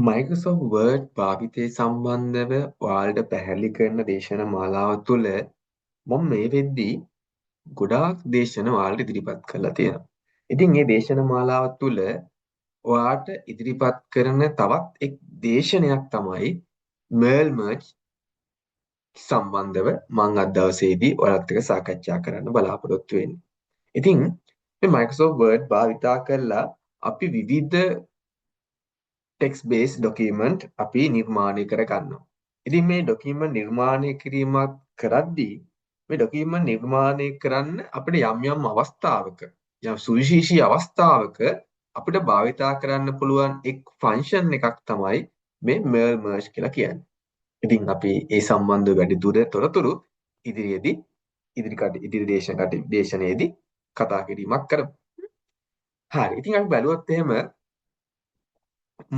Microsoft Word භාවිතය සම්බන්ධව ඔයාලට පැහැදිලි කරන දේශන මාලාව තුළ මම මේ වෙද්දී ගොඩාක් දේශන ඔයාලට ඉදිරිපත් කරලා තියෙනවා. ඉතින් මේ දේශන මාලාව තුළ ඔයාට ඉදිරිපත් කරන තවත් එක් දේශනයක් තමයි මේල් මර්ජ් සම්බන්ධව මම අද දවසේදී ඔයාලත් එක්ක සාකච්ඡා කරන්න බලාපොරොත්තු වෙන්නේ. ඉතින් මේ Microsoft Word භාවිතා කරලා අපි විවිධ ටෙක්ස්ට් බේස් ඩොකියුමන්ට් අපි නිර්මාණය කර ගන්නවා. ඉතින් මේ ඩොකියුමන්ට් නිර්මාණය කිරීමක් කරද්දී මේ ඩොකියුමන්ට් නිර්මාණය කරන්න අපිට යම් යම් අවස්ථාවක, යම් සුවිශේෂී අවස්ථාවක අපිට භාවිතා කරන්න පුළුවන් එක් ෆන්ක්ෂන් එකක් තමයි මේ මේල් මර්ජ් කියලා කියන්නේ. ඉතින් අපි ඒ සම්බන්ධව වැඩි දුර තොරතුරු ඉදිරියේදී ඉදිරි ඉදිරි දේශනයේදී කතා කිරීමක් කරමු. හරි. ඉතින් අපි බැලුවොත් එහෙම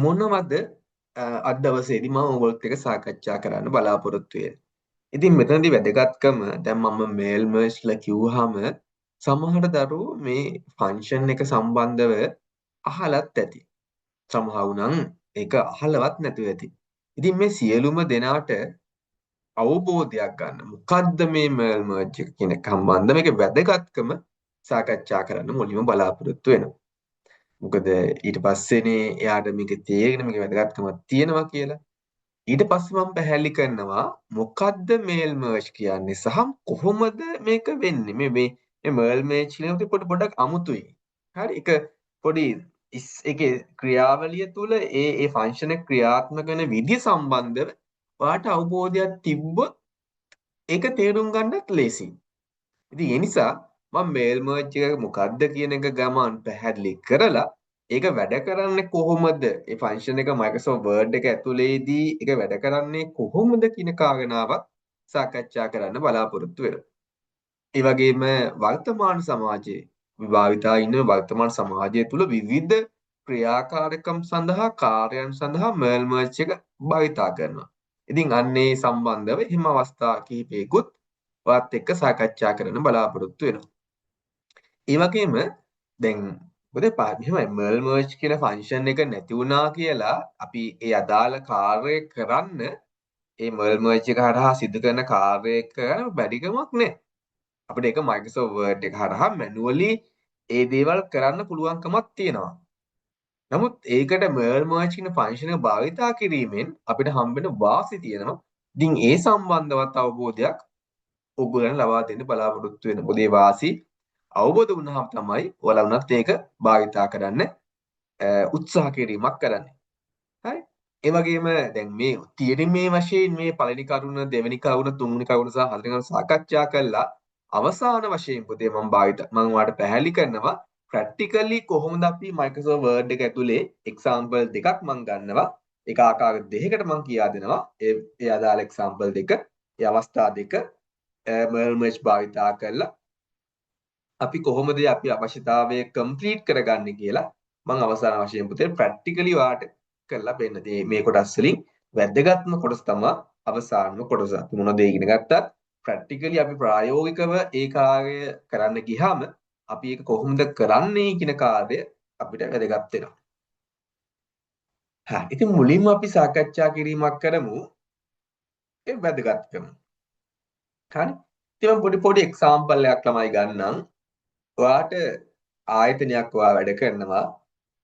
මොනවද අද දවසේදී මම ඔයගොල්ලොත් එක්ක සාකච්ඡා කරන්න බලාපොරොත්තු වෙන්නේ. ඉතින් මෙතනදී වැදගත්කම, දැන් මම මේල් මර්ජ් කියලා කිව්වහම සමහර දරුවෝ මේ ෆන්ක්ෂන් එක සම්බන්ධව අහලත් ඇති. සමහරව නම් ඒක අහලවත් නැතුව ඇති. ඉතින් මේ සියලුම දෙනාට අවබෝධයක් ගන්න මොකද්ද මේ මේල් මර්ජ් එක කියන සම්බන්ධ මේකේ වැදගත්කම සාකච්ඡා කරන්න මුලින්ම බලාපොරොත්තු වෙනවා. මොකද ඊට පස්සේනේ එයාට මේක තේරෙන මේක වැදගත්කමක් තියෙනවා කියලා. ඊට පස්සේ මම පැහැදිලි කරනවා මොකද්ද මේල් මර්ජ් කියන්නේ සහ කොහොමද මේක වෙන්නේ. මේ මේ මේ මේල් මර්ජ් කියන එක පොඩි පොඩක් අමුතුයි. හරි, ඒක පොඩි ඒකේ ක්‍රියාවලිය තුල ඒ ඒ ෆන්ක්ෂන් එක ක්‍රියාත්මක වෙන විදිය සම්බන්ධව ඔයාට අවබෝධයක් තිබ්බොත් ඒක තේරුම් ගන්නත් ලේසියි. ඉතින් ඒ නිසා මම මේල් මර්ජ් එක මොකද්ද කියන එක ගමන් පැහැදිලි කරලා ඒක වැඩ කරන්නේ කොහොමද, ඒ ෆන්ක්ෂන් එක Microsoft Word එක ඇතුලේදී ඒක වැඩ කරන්නේ කොහොමද කියන කාරණාවත් සාකච්ඡා කරන්න බලාපොරොත්තු වෙනවා. ඒ වගේම වර්තමාන සමාජයේ විභාවිතා ඉන්න වර්තමාන සමාජය තුල විවිධ ක්‍රියාකාරකම් සඳහා, කාර්යයන් සඳහා මේල් මර්ජ් එක භාවිතා කරනවා. ඉතින් අන්න ඒ සම්බන්ධව එහෙම අවස්ථා කිහිපයකුත් ඔයත් එක්ක සාකච්ඡා කරන්න බලාපොරොත්තු වෙනවා. ඒ වගේම දැන් මොකද මෙහෙමයි, මේල් මර්ජ් කියන ෆන්ක්ෂන් එක නැති වුණා කියලා අපි ඒ අදාළ කාර්යය කරන්න ඒ මේල් මර්ජ් එක හරහා සිදු කරන කාර්යය කරන්න බැරිකමක් නෑ. අපිට ඒක Microsoft Word එක හරහා මැනුවලි ඒ දේවල් කරන්න පුළුවන්කමක් තියෙනවා. නමුත් ඒකට මේල් මර්ජ් කියන ෆන්ක්ෂන් එක භාවිතා කිරීමෙන් අපිට හම්බෙන වාසි තියෙනවා. ඉතින් ඒ සම්බන්ධවත් අවබෝධයක් ඔයගොල්ලන් ලබා දෙන්න බලාපොරොත්තු වෙනවා. මොකද ඒ වාසි අවබෝධ වුණාම තමයි ඔයාලා වුණත් ඒක භාවිතා කරන්න උත්සාහ කිරීමක් කරන්නේ. හරි? ඒ වගේම දැන් මේ තියරිමේ වශයෙන් මේ පළවෙනි කරුණ, දෙවෙනි කරුණ, තුන්වෙනි කරුණ සහ හතරවෙනි කරුණ සාකච්ඡා කළා. අවසාන වශයෙන් පුතේ මම ඔයාලට පැහැදිලි කරනවා ප්‍රැක්ටිකලි කොහොමද අපි Microsoft Word එක ඇතුලේ එක්සැම්පල් දෙකක් මම ගන්නවා. ඒක ආකාර දෙකකට මම කියා දෙනවා. ඒ ඒ අදාළ එක්සැම්පල් දෙක, ඒ අවස්ථා දෙක මේල් මර්ජ් භාවිතා කරලා අපි කොහොමද අපි අවශ්‍යතාවය කම්ප්ලීට් කරගන්නේ කියලා මම අවසාන වශයෙන් පුතේ ප්‍රැක්ටිකලි ඔයාලට කරලා පෙන්න. මේ කොටස් වලින් වැදගත්ම කොටස තමයි අවසානම කොටස. අපි මොන දේ ඉගෙන ගත්තත් ප්‍රැක්ටිකලි අපි ප්‍රායෝගිකව ඒ කාර්යය කරන්න ගියාම අපි ඒක කොහොමද කරන්නේ කියන කාර්යය අපිට වැදගත් වෙනවා. හරි. ඉතින් මුලින්ම අපි සාකච්ඡා කිරීමක් කරමු ඒ වැදගත්කම. හරි. ඉතින් මම පොඩි පොඩි එක්සැම්පල් එකක් ළමයි ගන්නම්. ඔයාට ආයතනයක් ඔයා වැඩ කරනවා.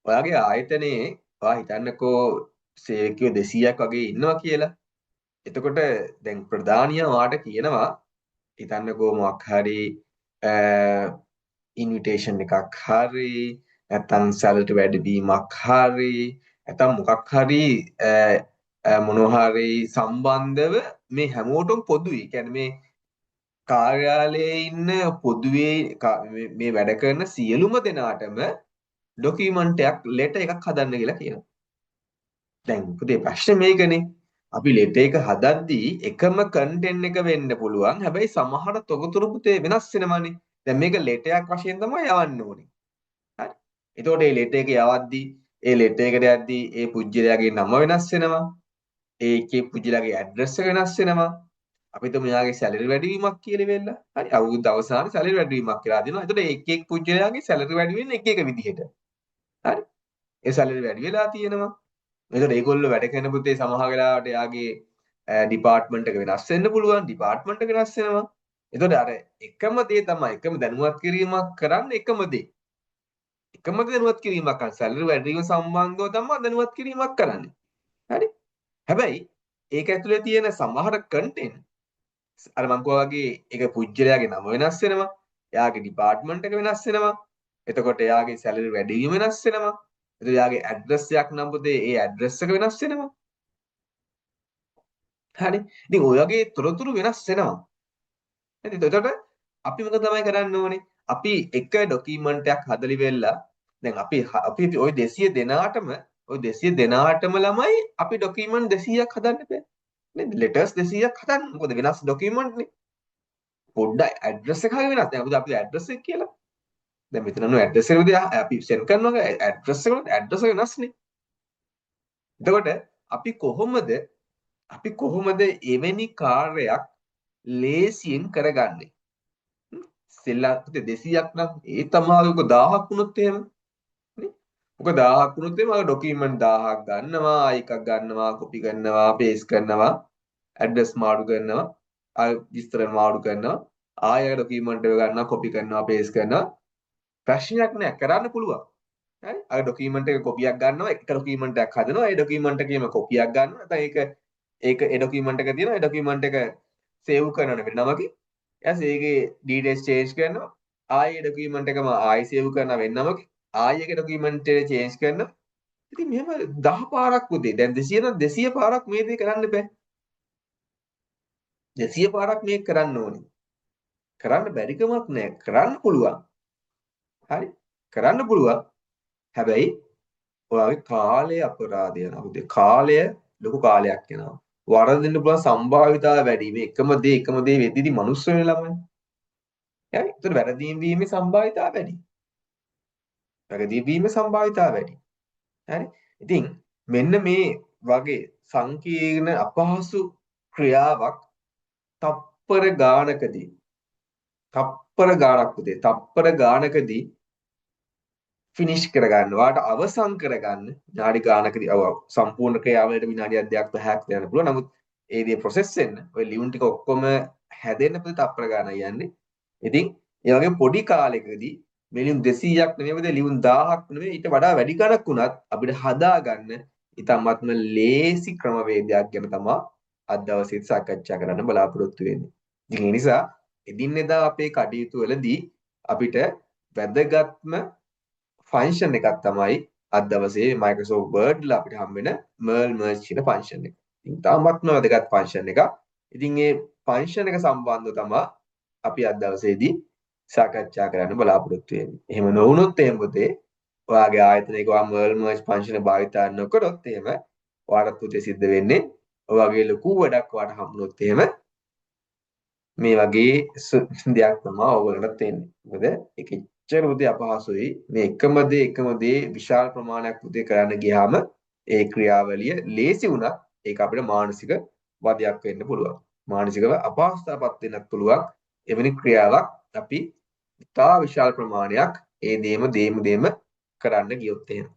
ඔයාගේ ආයතනයේ ඔයා හිතන්නකෝ සේවකයෝ 200ක් වගේ ඉන්නවා කියලා. එතකොට දැන් ප්‍රධානියා ඔයාට කියනවා හිතන්නකෝ මොකක් හරි ඉන්විටේෂන් එකක් හරි, නැත්නම් සැලරි වැඩිවීමක් හරි, නැත්නම් මොකක් හරි මොනවා හරි සම්බන්ධව මේ හැමෝටම පොදුයි. කියන්නේ මේ කාර්යාලයේ ඉන්න පොදුවේ මේ වැඩ කරන සියලුම දෙනාටම ඩොකියුමන්ට් එකක්, ලෙටර් එකක් හදන්න කියලා කියනවා. දැන් පුතේ ප්‍රශ්නේ මේකනේ. අපි ලෙටර් එක හදද්දී එකම කන්ටෙන්ට් එක වෙන්න පුළුවන්. හැබැයි සමහර තොරතුරු පුතේ වෙනස් වෙනවනේ. දැන් මේක ලෙටර් එකක් වශයෙන් තමයි යවන්න ඕනේ. හරි. එතකොට මේ ලෙටර් එක යවද්දී, ඒ ලෙටර් එකට යද්දී ඒ පුද්ගලයාගේ නම වෙනස් වෙනවා. ඒකේ පුද්ගලයාගේ ඇඩ්‍රස් එක වෙනස් වෙනවා. අපි හිතමු එයාගේ සැලරි වැඩිවීමක් කියලා වෙලා. හරි. අවුරුද්ද අවසානයේ සැලරි වැඩිවීමක් කියලා දෙනවා. එතකොට එක් එක් පුද්ගලයාගේ සැලරි වැඩි වෙන්නේ එක එක විදිහට. හරි. ඒ සැලරි වැඩි වෙලා තියෙනවා. එතකොට ඒගොල්ලෝ වැඩ කරන පුතේ සමහර වෙලාවට එයාගේ ඩිපාර්ට්මන්ට් එක වෙනස් වෙන්න පුළුවන්. ඩිපාර්ට්මන්ට් එක වෙනස් වෙනවා. එතකොට අර එකම දේ තමයි, එකම දැනුවත් කිරීමක් කරන්න එකම දේ. එකම දැනුවත් කිරීමක් කරන්න සැලරි වැඩි වීම සම්බන්ධව තමයි දැනුවත් කිරීමක් කරන්නේ. හරි? හැබැයි ඒක ඇතුලේ තියෙන සමහර කන්ටෙන්ට් අර මං කිව්වා වගේ ඒක පුජ්‍යලයාගේ නම වෙනස් වෙනවා. එයාගේ ඩිපාර්ට්මන්ට් එක වෙනස් වෙනවා. එතකොට එයාගේ සැලරි වැඩි වීම වෙනස් වෙනවා. එතකොට එයාගේ ඇඩ්‍රස් එකක් නම් පුතේ ඒ ඇඩ්‍රස් එක වෙනස් වෙනවා. හරි. ඉතින් ඔය වගේ තොරතුරු වෙනස් වෙනවා. හරි. එතකොට අපි මොකද තමයි කරන්න ඕනේ? අපි එක ඩොකියුමන්ට් එකක් හදලි වෙලා දැන් අපි අපි ඔය 200 දෙනාටම, ඔය 200 දෙනාටම ළමයි අපි ඩොකියුමන්ට් 200ක් හදන්න බෑ. නේද? ලෙටර්ස් 200ක් හදන්න. මොකද වෙනස් ඩොකියුමන්ට් නේ. පොඩ්ඩක් ඇඩ්‍රස් එක හරි වෙනස්. දැන් අපි ඇඩ්‍රස් එක කියලා. දැන් මෙතන නෝ ඇඩ්‍රස් එක විදිහ අපි සෙන්ඩ් කරනවා, ඇඩ්‍රස් එක වලට ඇඩ්‍රස් එක වෙනස් නේ. එතකොට අපි කොහොමද එවැනි කාර්යයක් ලේසියෙන් කරගන්නේ? සෙල්ලම් 200ක් නම් ඒ තමයි. ඔක 1000ක් වුණොත් එහෙම නේ. ඔක 1000ක් වුණොත් එහෙම අර ඩොකියුමන්ට් 1000ක් ගන්නවා, එකක් ගන්නවා, කොපි කරනවා, පේස්ට් කරනවා, ඇඩ්‍රස් මාරු කරනවා, ආය විස්තර මාරු කරනවා, ආය ඩොකියුමන්ට් එක ගන්නවා, කොපි කරනවා, පේස්ට් කරනවා. ප්‍රශ්නයක් නෑ, කරන්න පුළුවන්. හරි, අර ඩොකියුමන්ට් එක කොපියක් ගන්නවා, එක ඩොකියුමන්ට් එකක් හදනවා, ඒ ඩොකියුමන්ට් එකේම කොපියක් ගන්නවා. නැත්නම් ඒක ඒක ඒ ඩොකියුමන්ට් එක තියෙනවා, ඒ ඩොකියුමන්ට් එක සේව් කරනවා වෙන නමකින්. ඊට පස්සේ ඒකේ ඩීටේල්ස් චේන්ජ් කරනවා. ආයේ ඩොකියුමන්ට් එකම ආයි සේව් කරනවා වෙන නමකින්. ආයේ ඒක ඩොකියුමන්ට් එක චේන්ජ් කරනවා. ඉතින් මෙහෙම 10 පාරක් පුතේ. දැන් 200 නම් 200 පාරක් මේ දේ කරන්න බෑ. 200 පාරක් මේක කරන්න ඕනේ. කරන්න බැරිකමක් නෑ. කරන්න පුළුවන්. හරි? කරන්න පුළුවන්. හැබැයි ඔයාගේ කාලය අපරාධ යනවා පුතේ. කාලය, ලොකු කාලයක් යනවා. වරදින්න පුළුවන් සම්භාවිතාව වැඩි. මේ එකම දේ එකම දේ වෙද්දි මනුස්ස වෙන ළමයි. හරි? ඒතර වැරදීම් වීමේ සම්භාවිතාව වැඩි. වැරදි වීමේ සම්භාවිතාව වැඩි. හරි? ඉතින් මෙන්න මේ වගේ සංකීර්ණ අපහසු ක්‍රියාවක් තප්පර ගානකදී, තප්පර ගානක් පුතේ, තප්පර ගානකදී ෆිනිෂ් කරගන්න, ඔයාට අවසන් කරගන්න විනාඩි ගානකදී. ඔව්, සම්පූර්ණ ක්‍රියාවලියට විනාඩියක් දෙකක් 10ක් යන්න පුළුවන්. නමුත් ඒ දේ ප්‍රොසෙස් වෙන්න, ඔය ලියුම් ටික ඔක්කොම හැදෙන්න පුතේ තප්පර ගානක් යන්නේ. ඉතින් ඒ වගේ පොඩි කාලෙකදී මේ ලියුම් 200ක් නෙමෙයි පුතේ, ලියුම් 1000ක් නෙමෙයි, ඊට වඩා වැඩි ගණක් වුණත් අපිට හදාගන්න ඉතාමත්ම ලේසි ක්‍රමවේදයක් ගැන තමයි අද දවසේ සාකච්ඡා කරන්න බලාපොරොත්තු වෙන්නේ. ඉතින් ඒ නිසා එදිනෙදා අපේ කටයුතු වලදී අපිට වැදගත්ම ෆන්ක්ෂන් එකක් තමයි අද දවසේ Microsoft Word වල අපිට හම්බ වෙන Mail Merge කියන ෆන්ක්ෂන් එක. ඉතින් ඉතාමත්ම වැදගත් ෆන්ක්ෂන් එකක්. ඉතින් මේ ෆන්ක්ෂන් එක සම්බන්ධව තමයි අපි අද දවසේදී සාකච්ඡා කරන්න බලාපොරොත්තු වෙන්නේ. එහෙම නොවුනොත් එහෙම පුතේ, ඔයාගේ ආයතනයක ඔයා Mail Merge function එක භාවිතා නොකරොත් එහෙම ඔයාලට පුතේ සිද්ධ වෙන්නේ ඔය වගේ ලොකු වැඩක් ඔයාට හම්බුනොත් එහෙම මේ වගේ දෙයක් තමයි ඔයගොල්ලන්ට එන්නේ. මොකද ඒක එච්චර පුතේ අපහසුයි. මේ එකම දේ එකම දේ විශාල ප්‍රමාණයක් පුතේ කරන්න ගියාම ඒ ක්‍රියාවලිය ලේසි වුණත් ඒක අපිට මානසික වදයක් වෙන්න පුළුවන්. මානසිකව අපහසුතාවපත් වෙන්නත් පුළුවන්. එවැනි ක්‍රියාවක් අපි ඉතා විශාල ප්‍රමාණයක් ඒ දේම දේම දේම කරන්න ගියොත් එහෙම.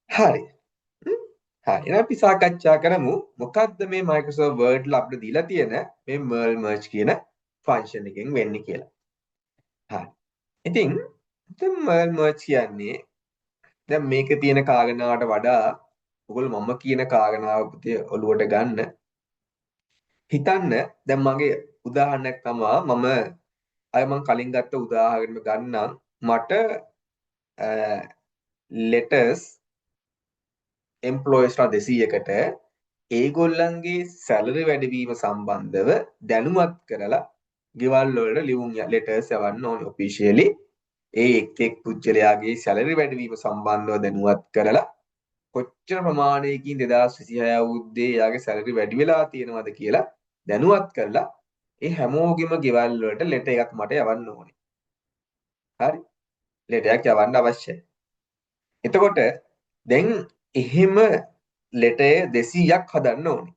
හරි. හරි. එහෙනම් අපි සාකච්ඡා කරමු මොකක්ද මේ Microsoft Word වල අපිට දීලා තියෙන මේ Mail Merge කියන ෆන්ක්ෂන් එකෙන් වෙන්නේ කියලා. හරි. ඉතින් දැන් Mail Merge කියන්නේ, දැන් මේකේ තියෙන කාරණාවට වඩා ඔයගොල්ලෝ මම කියන කාරණාව පුතේ ඔලුවට ගන්න. හිතන්න, දැන් මගේ උදාහරණයක් තමා, මම අය මං කලින් ගත්ත උදාහරණෙම ගන්නම්. මට ලෙටර්ස් එම්ප්ලොයිස්ලා 200කට ඒගොල්ලන්ගේ සැලරි වැඩිවීම සම්බන්ධව දැනුවත් කරලා ගෙවල් වලට ලියුම්, ලෙටර්ස් යවන්න ඕනේ. ඔෆිෂියලි ඒ එක් එක් පුද්ගලයාගේ සැලරි වැඩිවීම සම්බන්ධව දැනුවත් කරලා කොච්චර ප්‍රමාණයකින් 2026 අවුරුද්දේ එයාගේ සැලරි වැඩි වෙලා තියෙනවද කියලා දැනුවත් කරලා ඒ හැමෝගෙම ගෙවල් වලට ලෙටර් එකක් මට යවන්න ඕනේ. හරි. ලෙටර් එකක් යවන්න අවශ්‍යයි. එතකොට දැන් එහෙම ලෙටර් 200ක් හදන්න ඕනේ.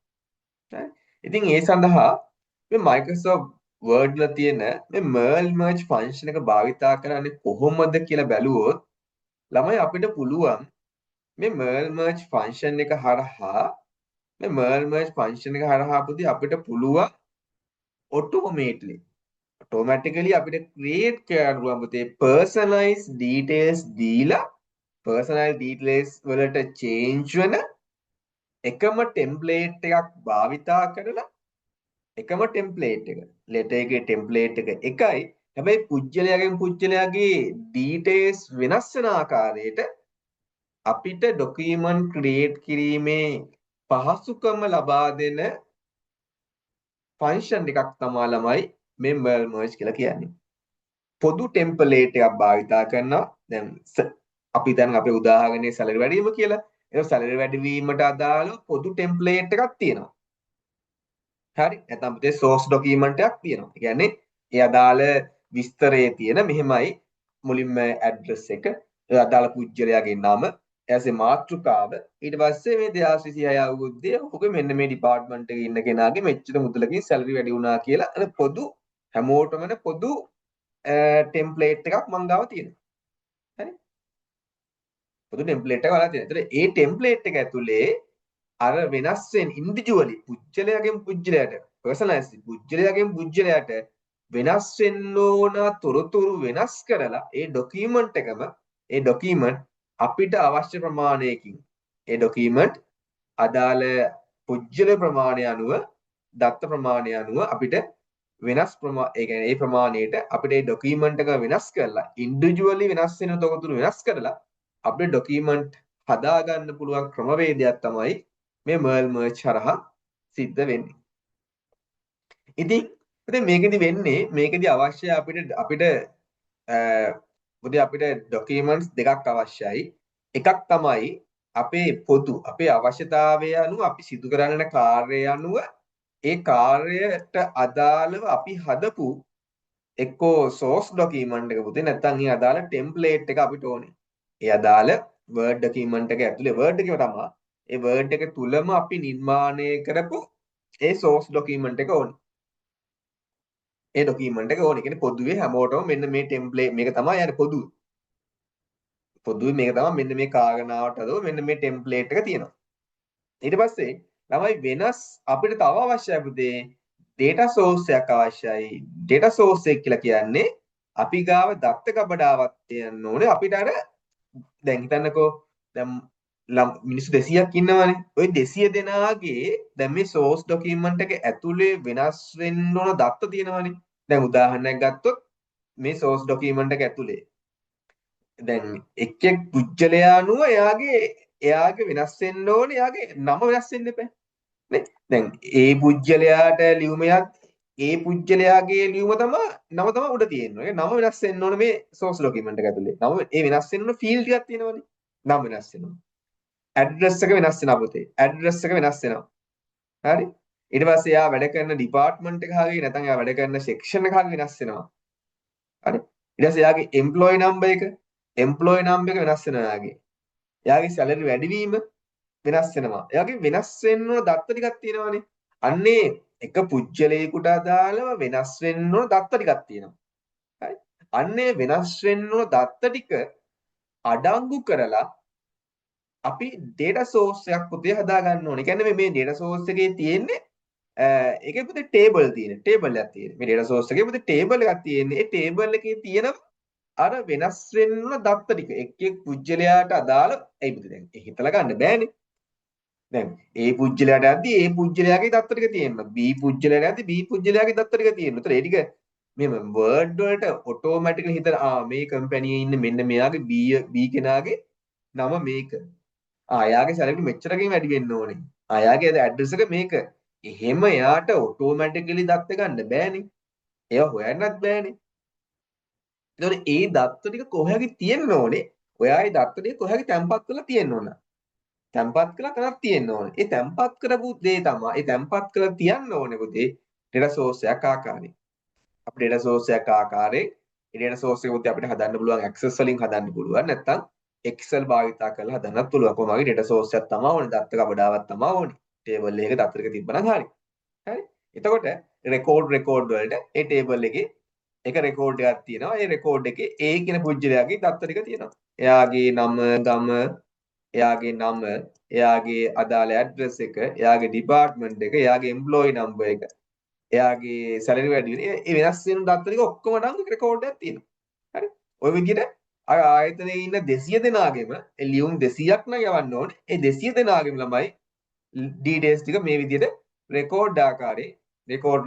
හරි. ඉතින් ඒ සඳහා මේ Microsoft Word වල තියෙන මේ Mail Merge function එක භාවිතා කරන්නේ කොහොමද කියලා බැලුවොත් ළමයි, අපිට පුළුවන් මේ mail merge function එක හරහා, මේ mail merge function එක හරහා පුතේ අපිට පුළුවන් ඔටෝමේට්ලි, ඔටෝමැටිකලි අපිට ක්‍රියේට් කරන්න පුළුවන් පුතේ, පර්සනලයිස් ඩීටේල්ස් දීලා පර්සනල් ඩීටේල්ස් වලට චේන්ජ් වෙන එකම ටෙම්ප්ලේට් එකක් භාවිතා කරලා. එකම ටෙම්ප්ලේට් එක, ලෙටර් එකේ ටෙම්ප්ලේට් එක එකයි. හැබැයි පුද්ගලයාගෙන් පුද්ගලයාගේ ඩීටේල්ස් වෙනස් වෙන ආකාරයට අපිට ඩොකියුමන්ට් ක්‍රියේට් කිරීමේ පහසුකම ලබා දෙන ෆන්ක්ෂන් එකක් තමා ළමයි මේ මේල් මර්ජ් කියලා කියන්නේ. පොදු ටෙම්ප්ලේට් එකක් භාවිතා කරනවා. දැන් අපි දැන් අපේ උදාහරණේ සැලරි වැඩි වීම කියලා. ඒක සැලරි වැඩිවීමට අදාළව පොදු ටෙම්ප්ලේට් එකක් තියෙනවා. හරි. නැත්නම් අපිට සෝස් ඩොකියුමන්ට් එකක් තියෙනවා. ඒ කියන්නේ ඒ අදාළ විස්තරයේ තියෙන මෙහෙමයි, මුලින්ම ඇඩ්‍රස් එක, ඒ අදාළ පුද්ගලයාගේ නම, ඊට මාතෘකාව, ඊට පස්සේ මේ 2026 අවුරුද්දේ ඔහුගේ මෙන්න මේ ඩිපාර්ට්මන්ට් එකේ ඉන්න කෙනාගේ මෙච්චර මුදලකින් සැලරි වැඩි වුණා කියලා අර පොදු හැමෝටම පොදු ටෙම්ප්ලේට් එකක් මං ගාව තියෙනවා. හරි? පොදු ටෙම්ප්ලේට් එකක් ඔයාලා තියෙනවා. ඒතර ඒ ටෙම්ප්ලේට් එක ඇතුලේ අර වෙනස් වෙන ඉන්ඩිවිජුවලි පුද්ගලයාගෙන් පුද්ගලයාට පර්සනලයිස්, පුද්ගලයාගෙන් පුද්ගලයාට වෙනස් වෙන්න ඕන තොරතුරු වෙනස් කරලා ඒ ඩොකියුමන්ට් එකම, ඒ ඩොකියුමන්ට් අපිට අවශ්‍ය ප්‍රමාණයකින්, ඒ ඩොකියුමන්ට් අදාළ පුද්ගල ප්‍රමාණය අනුව, දත්ත ප්‍රමාණය අනුව අපිට වෙනස් ප්‍රමා ඒ කියන්නේ ඒ ප්‍රමාණයට අපිට ඒ ඩොකියුමන්ට් එක වෙනස් කරලා, ඉන්ඩිවිජුවලි වෙනස් වෙන තොරතුරු වෙනස් කරලා අපිට ඩොකියුමන්ට් හදාගන්න පුළුවන් ක්‍රමවේදයක් තමයි මේ මේල් මර්ජ් හරහා සිද්ධ වෙන්නේ. ඉතින් ඉතින් මේකෙදි වෙන්නේ, මේකෙදි අවශ්‍ය අපිට අපිට මොකද අපිට ඩොකියුමන්ට්ස් දෙකක් අවශ්‍යයි. එකක් තමයි අපේ පොදු අපේ අවශ්‍යතාවය අනුව, අපි සිදු කරන්න කාර්යය අනුව, ඒ කාර්යයට අදාළව අපි හදපු එක්කෝ සෝස් ඩොකියුමන්ට් එක පුතේ, නැත්නම් ඒ අදාළ ටෙම්ප්ලේට් එක අපිට ඕනේ. ඒ අදාළ Word document එක ඇතුලේ, Word එකම තමයි. ඒ Word එක තුලම අපි නිර්මාණය කරපු ඒ සෝස් ඩොකියුමන්ට් එක ඕනේ. ඒ ඩොකියුමන්ට් එක ඕනේ. කියන්නේ පොදුවේ හැමෝටම මෙන්න මේ ටෙම්ප්ලේට් මේක තමයි යන්නේ පොදුව. පොදුවේ මේක තමයි, මෙන්න මේ කාරණාවට අදාළ මෙන්න මේ ටෙම්ප්ලේට් එක තියෙනවා. ඊට පස්සේ ළමයි වෙනස් අපිට තව අවශ්‍යයි පුතේ ඩේටා සෝස් එකක් අවශ්‍යයි. ඩේටා සෝස් එක කියලා කියන්නේ අපි ගාව දත්ත ගබඩාවක් තියන්න ඕනේ. අපිට අර දැන් හිතන්නකෝ, දැන් මිනිස්සු 200ක් ඉන්නවනේ. ඔය 200 දෙනාගේ දැන් මේ සෝස් ඩොකියුමන්ට් එක ඇතුලේ වෙනස් වෙන්න ඕන දත්ත තියෙනවනේ. දැන් උදාහරණයක් ගත්තොත් මේ සෝස් ඩොකියුමන්ට් එක ඇතුලේ දැන් එක් එක් පුද්ගලයා අනුව එයාගේ එයාගේ වෙනස් වෙන්න ඕනේ, එයාගේ නම වෙනස් වෙන්න එපා. නේ? දැන් ඒ පුද්ගලයාට ලියුම ඒ පුද්ගලයාගේ ලියුම තමයි, නම තමයි උඩ තියෙන්නේ. ඒ නම වෙනස් වෙන්න ඕන මේ සෝස් ඩොකියුමන්ට් එක ඇතුලේ. නම ඒ වෙනස් වෙන්න ඕන ෆීල්ඩ් ටිකක් තියෙනවනේ. නම වෙනස් වෙනවා. ඇඩ්‍රස් එක වෙනස් වෙනවා පුතේ. ඇඩ්‍රස් එක වෙනස් වෙනවා. හරි? ඊට පස්සේ එයා වැඩ කරන ඩිපාර්ට්මන්ට් එක හරි නැත්නම් එයා වැඩ කරන සෙක්ෂන් එක හරි වෙනස් වෙනවා. හරි? ඊට පස්සේ එයාගේ එම්ප්ලොයි නම්බර් එක, එම්ප්ලොයි නම්බර් එක වෙනස් වෙනවා එයාගේ. එයාගේ සැලරි වැඩිවීම වෙනස් වෙනවා. එයාගේ වෙනස් වෙන්න ඕන දත්ත ටිකක් තියෙනවානේ. අන්නේ එක පුද්ගලයෙකුට අදාළව වෙනස් වෙන්න ඕන දත්ත ටිකක් තියෙනවා. හරි? අන්නේ වෙනස් වෙන්න ඕන දත්ත ටික අඩංගු කරලා අපි ඩේටා සෝස් එකක් පුතේ හදා ගන්න ඕනේ. ඒ කියන්නේ මේ ඩේටා සෝස් එකේ තියෙන්නේ, ඒකේ පුතේ ටේබල් තියෙන. ටේබල් එකක් තියෙන. මේ ඩේටා සෝස් එකේ පුතේ ටේබල් එකක් තියෙන්නේ. ඒ ටේබල් එකේ තියෙන අර වෙනස් වෙන්න ඕන දත්ත ටික එක් එක් පුද්ගලයාට අදාළ. ඇයි පුතේ, දැන් ඒ හිතලා ගන්න බෑනේ. දැන් ඒ පුද්ගලයාට යද්දි ඒ පුද්ගලයාගේ දත්ත ටික තියෙනවා. B පුද්ගලයාට යද්දි B පුද්ගලයාගේ දත්ත ටික තියෙනවා. ඒතර ඒ ටික මෙහෙම වර්ඩ් වලට ඔටෝමැටිකලි හිතන, ආ මේ කම්පැනි ඉන්න මෙන්න මෙයාගේ B B කෙනාගේ නම මේක. ආ එයාගේ සැලරි මෙච්චරකින් වැඩි වෙන්න ඕනේ. ආ එයාගේ ඇඩ්‍රස් එක මේක. එහෙම එයාට ඔටෝමැටිකලි දත්ත ගන්න බෑනේ. ඒවා හොයන්නත් බෑනේ. එතකොට ඒ දත්ත ටික කොහේ හරි තියෙන්න ඕනේ. ඔයා ඒ දත්ත ටික කොහේ හරි තැම්පත් කරලා තියෙන්න ඕන. තැම්පත් කරලා තැනක් තියෙන්න ඕනේ. ඒ තැම්පත් කරපු දේ තමයි, ඒ තැම්පත් කරලා තියන්න ඕනේ පුතේ ඩේටා සෝස් එකක් ආකාරයෙන්. අපි ඩේටා සෝස් එකක් ආකාරයෙන් ඒ ඩේටා සෝස් එක පුතේ අපිට හදන්න පුළුවන් Access වලින් හදන්න පුළුවන්, නැත්නම් Excel භාවිතා කරලා හදන්නත් පුළුවන්. කොහොම හරි ඩේටා සෝස් එකක් තමයි ඕනේ. දත්ත ගබඩාවක් තමයි ඕනේ. ටේබල් එකක දත්ත ටික තිබ්බනම් හරි. හරි. එතකොට රෙකෝඩ් රෙකෝඩ් වලට ඒ ටේබල් එකේ එක රෙකෝඩ් එකක් තියෙනවා. ඒ රෙකෝඩ් එකේ ඒ කියන පුද්ගලයාගේ දත්ත ටික තියෙනවා. එයාගේ නම, ගම, එයාගේ නම, එයාගේ අදාළ ඇඩ්‍රස් එක, එයාගේ ඩිපාර්ට්මන්ට් එක, එයාගේ එම්ප්ලොයි නම්බර් එක, එයාගේ සැලරි වැඩි වෙන ඒ වෙනස් වෙන දත්ත ටික ඔක්කොම නම් රෙකෝඩ් එකක් තියෙනවා. හරි? ඔය විදිහට අර ආයතනයේ ඉන්න 200 දෙනාගෙම ඒ ලියුම් 200ක් නම් යවන්න ඕනේ. ඒ 200 දෙනාගෙම ළමයි ඩීටේල්ස් ටික මේ විදිහට රෙකෝඩ් ආකාරයේ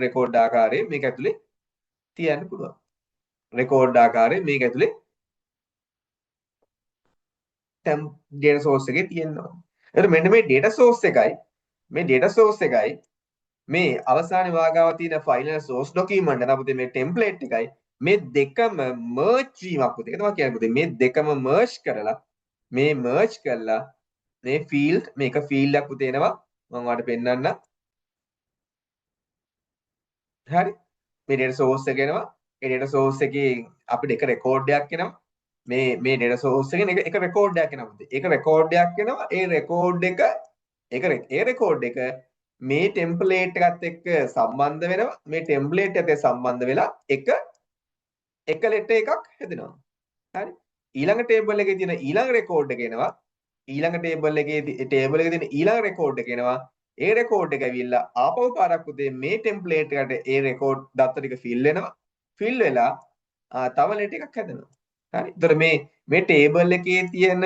රෙකෝඩ් ආකාරයේ මේක ඇතුලේ තියන්න පුළුවන්. රෙකෝඩ් ආකාරයේ මේක ඇතුලේ ඩේටා සෝස් එකේ තියෙනවා. එතකොට මෙන්න මේ ඩේටා සෝස් එකයි මේ ඩේටා සෝස් එකයි මේ අවසානයේ වාගාව තියෙන ෆයිනල් සෝස් ඩොකියුමන්ට් එක අපිට මේ ටෙම්ප්ලේට් එකයි මේ දෙකම මර්ජ් වීමක් පුතේ. ඒක තමයි කියන්නේ පුතේ. මේ දෙකම මර්ජ් කරලා මේ මර්ජ් කරලා මේ ෆීල්ඩ් මේක ෆීල්ඩ් එකක් පුතේ එනවා. මම ඔයාලට පෙන්නන්න. හරි. මේ ඩේටා සෝස් එක එනවා. ඒ ඩේටා සෝස් එකේ අපිට එක රෙකෝඩ් එකක් එනවා. මේ මේ ඩේටා සෝස් එකෙන් එක රෙකෝඩ් එකක් එනවා පුතේ. ඒක රෙකෝඩ් එකක් එනවා. ඒ රෙකෝඩ් එක ඒ රෙකෝඩ් එක මේ ටෙම්ප්ලේට් එකත් එක්ක සම්බන්ධ වෙනවා. මේ ටෙම්ප්ලේට් එකත් එක්ක සම්බන්ධ වෙලා එක එක ලෙටර් එකක් හැදෙනවා. හරි. ඊළඟ ටේබල් එකේ තියෙන ඊළඟ රෙකෝඩ් එක එනවා. ඊළඟ ටේබල් එකේ තියෙන ඊළඟ රෙකෝඩ් එක එනවා. ඒ රෙකෝඩ් එක ඇවිල්ලා ආපහු පාරක් උදේ මේ ටෙම්ප්ලේට් එකට ඒ රෙකෝඩ් දත්ත ටික ෆිල් වෙනවා. ෆිල් වෙලා තව ලෙටර් එකක් හැදෙනවා. හරි. ඒතර මේ මේ ටේබල් එකේ තියෙන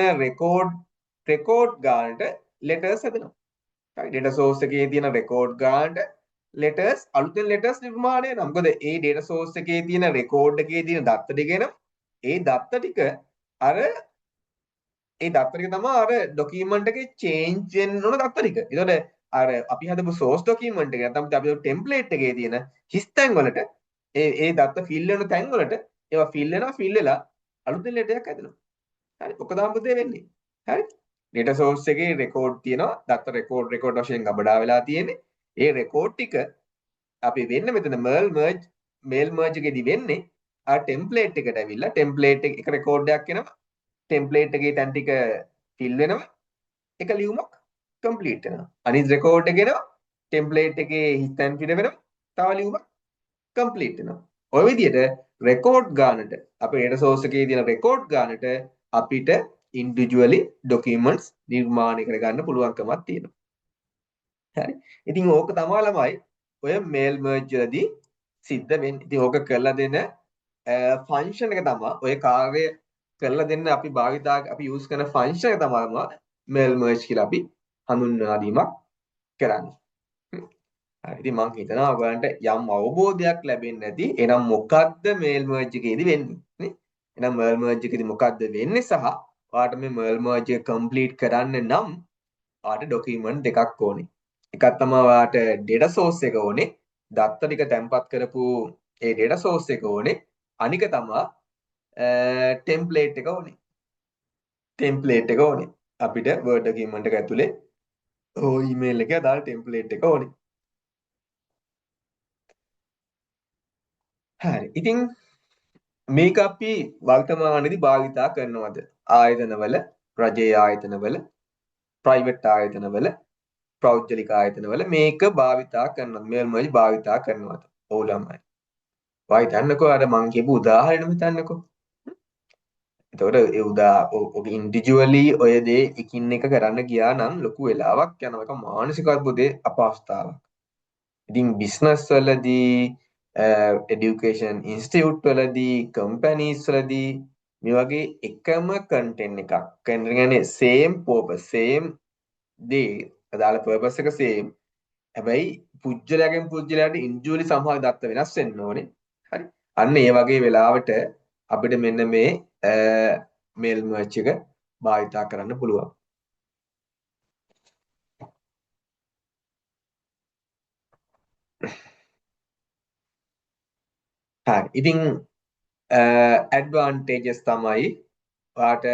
රෙකෝඩ් ගානට ලෙටර්ස් හැදෙනවා. හරි. ඩේටා සෝස් එකේ තියෙන රෙකෝඩ් ගානට ලෙටර්ස් අලුතෙන් ලෙටර්ස් නිර්මාණය වෙනවා. මොකද ඒ ඩේටා සෝස් එකේ තියෙන රෙකෝඩ් එකේ තියෙන දත්ත ටික එනවා. ඒ දත්ත ටික අර ඒ දත්ත ටික තමයි අර ඩොකියුමන්ට් එකේ චේන්ජ් වෙන්න ඕන දත්ත ටික. ඒතකොට අර අපි හදපු සෝස් ඩොකියුමන්ට් එක නැත්නම් අපි හදපු ටෙම්ප්ලේට් එකේ තියෙන හිස් තැන් වලට ඒ ඒ දත්ත ෆිල් වෙන තැන් වලට ඒවා ෆිල් වෙනවා. ෆිල් වෙලා අලුතෙන් ලෙටර් එකක් හැදෙනවා. හරි. ඔක තමයි පුතේ වෙන්නේ. හරි. ඩේටා සෝස් එකේ රෙකෝඩ් තියෙනවා. දත්ත රෙකෝඩ් වශයෙන් ගබඩා වෙලා තියෙන්නේ. ඒ රෙකෝඩ් ටික අපි වෙන්න මෙතන මේල් මර්ජ් එකේදී වෙන්නේ ආ ටෙම්ප්ලේට් එකට ඇවිල්ලා ටෙම්ප්ලේට් එක රෙකෝඩ් එකක් එනවා. ටෙම්ප්ලේට් එකේ තැන් ටික ෆිල් වෙනවා. එක ලියුමක් කම්ප්ලීට් වෙනවා. අනිත් රෙකෝඩ් එක එනවා. ටෙම්ප්ලේට් එකේ හිස් තැන් ෆිල් වෙනවා. තව ලියුමක් කම්ප්ලීට් වෙනවා. ඔය විදිහට රෙකෝඩ් ගානට අපේ ඩේටා සෝස් එකේ තියෙන රෙකෝඩ් ගානට අපිට ඉන්ඩිවිජුවලි ඩොකියුමන්ට්ස් නිර්මාණය කරගන්න පුළුවන්කමක් තියෙනවා. හරි. ඉතින් ඕක තමයි ළමයි ඔය මේල් මර්ජ් වලදී සිද්ධ වෙන්නේ. ඉතින් ඕක කරලා දෙන ෆන්ක්ෂන් එක තමයි ඔය කාර්යය කරලා දෙන්න අපි භාවිතා අපි යූස් කරන ෆන්ක්ෂන් එක තමයි මේල් මර්ජ් කියලා අපි හඳුන්වා දීමක් කරන්නේ. හරි. ඉතින් මං හිතනවා ඔයගලන්ට යම් අවබෝධයක් ලැබෙන්න ඇති. එහෙනම් මොකද්ද මේල් මර්ජ් එකේදී වෙන්නේ නේ? එහෙනම් මේල් මර්ජ් එකේදී මොකද්ද වෙන්නේ සහ ඔයාලට මේ මේල් මර්ජ් එක කම්ප්ලීට් කරන්න නම් ඔයාලට ඩොකියුමන්ට් දෙකක් ඕනේ. එකක් තමයි ඔයාලට ඩේටා සෝස් එක ඕනේ. දත්ත ටික තැන්පත් කරපු ඒ ඩේටා සෝස් එක ඕනේ. අනික තමයි ටෙම්ප්ලේට් එක ඕනේ. ටෙම්ප්ලේට් එක ඕනේ. අපිට Word document එක ඇතුලේ ඕ ඊමේල් එකේ අදාළ ටෙම්ප්ලේට් එක ඕනේ. හරි. ඉතින් මේක අපි වර්තමානයේදී භාවිතා කරනවද? ආයතනවල, රජයේ ආයතනවල, ප්‍රයිවට් ආයතනවල, පෞද්ගලික ආයතනවල මේක භාවිතා කරනවද? මේල් මර්ජ් භාවිතා කරනවද? ඔව් ළමයි. ඔයා හිතන්නකෝ අර මං කියපු උදාහරණෙම හිතන්නකෝ. එතකොට ඒ ඔක ඉන්ඩිවිජුවලි ඔය දේ එකින් එක කරන්න ගියා නම් ලොකු වෙලාවක් යනවා. ඒක මානසික අර්බුදේ අපහසුතාවක්. ඉතින් බිස්නස් වලදී, එඩියුකේෂන් ඉන්ස්ටිටියුට් වලදී, කම්පැනිස් වලදී මේ වගේ එකම කන්ටෙන්ට් එකක් කියන්නේ සේම් පර්පස් සේම් දේ අදාළ පර්පස් එක සේම්. හැබැයි පුජ්‍යලයාගෙන් පුජ්‍යලයාට ඉන්ඩිවිජුවලි සමහර දත්ත වෙනස් වෙන්න ඕනේ. හරි. අන්න ඒ වගේ වෙලාවට අපිට මෙන්න මේ මේල් මර්ජ් එක භාවිතා කරන්න පුළුවන්. හරි. ඉතින් ඇඩ්වාන්ටේජස් තමයි ඔයාට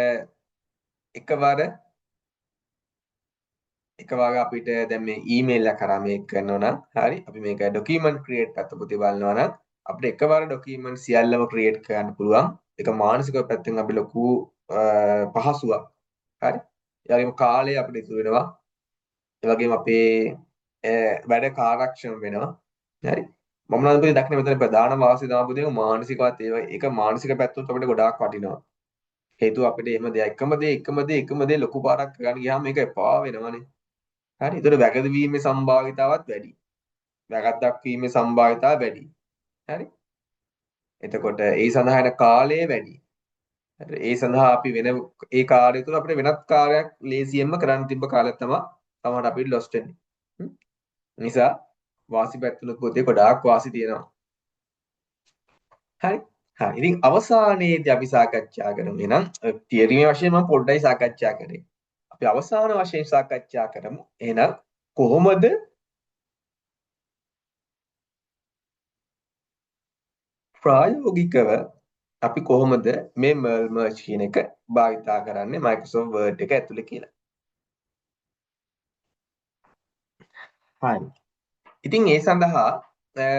එකවර අපිට දැන් මේ ඊමේල් එක කරා මේක කරනවා නම් හරි අපි මේක ඩොකියුමන්ට් ක්‍රියේට් පැත්ත පොතේ බලනවා නම් අපිට එකවර ඩොකියුමන්ට් සියල්ලම ක්‍රියේට් කරන්න පුළුවන්. ඒක මානසික පැත්තෙන් අපි ලොකු පහසුවක්. හරි. ඒ වගේම කාලය අපිට ඉතුරු වෙනවා. ඒ වගේම අපේ වැඩ කාර්යක්ෂම වෙනවා. හරි. මම නම් පුතේ දකින්න මෙතන ප්‍රධාන වාසිය තමයි පුතේ මානසිකවත් ඒක මානසික පැත්තත් අපිට ගොඩාක් වටිනවා. හේතුව අපිට එහෙම දෙයක් එකම දේ එකම දේ එකම දේ ලොකු පාරක් කරගන්න ගියාම මේක එපා වෙනවනේ. හරි. ඒතර වැරදි වීමේ සම්භාවිතාවත් වැඩි. වැරද්දක් වීමේ සම්භාවිතාව වැඩි. හරි. එතකොට ඒ සඳහා යන කාලය වැඩි. හරි. ඒ සඳහා අපි වෙන ඒ කාලය තුළ අපිට වෙනත් කාර්යයක් ලේසියෙන්ම කරන්න තිබ්බ කාලයක් තමයි සමහරට අපිට ලොස්ට් වෙන්නේ. නිසා වාසි පැත්තලුත් පොතේ ගොඩාක් වාසි තියෙනවා. හරි. හරි. ඉතින් අවසානයේදී අපි සාකච්ඡා කරමු. එහෙනම් තියරිමේ වශයෙන් මම පොඩ්ඩයි සාකච්ඡා කරේ. අපි අවසාන වශයෙන් සාකච්ඡා කරමු. එහෙනම් කොහොමද ප්‍රායෝගිකව අපි කොහොමද මේ මර්ල් මර්ජ් කියන එක භාවිතා කරන්නේ Microsoft Word එක ඇතුලේ කියලා. හරි. ඉතින් ඒ සඳහා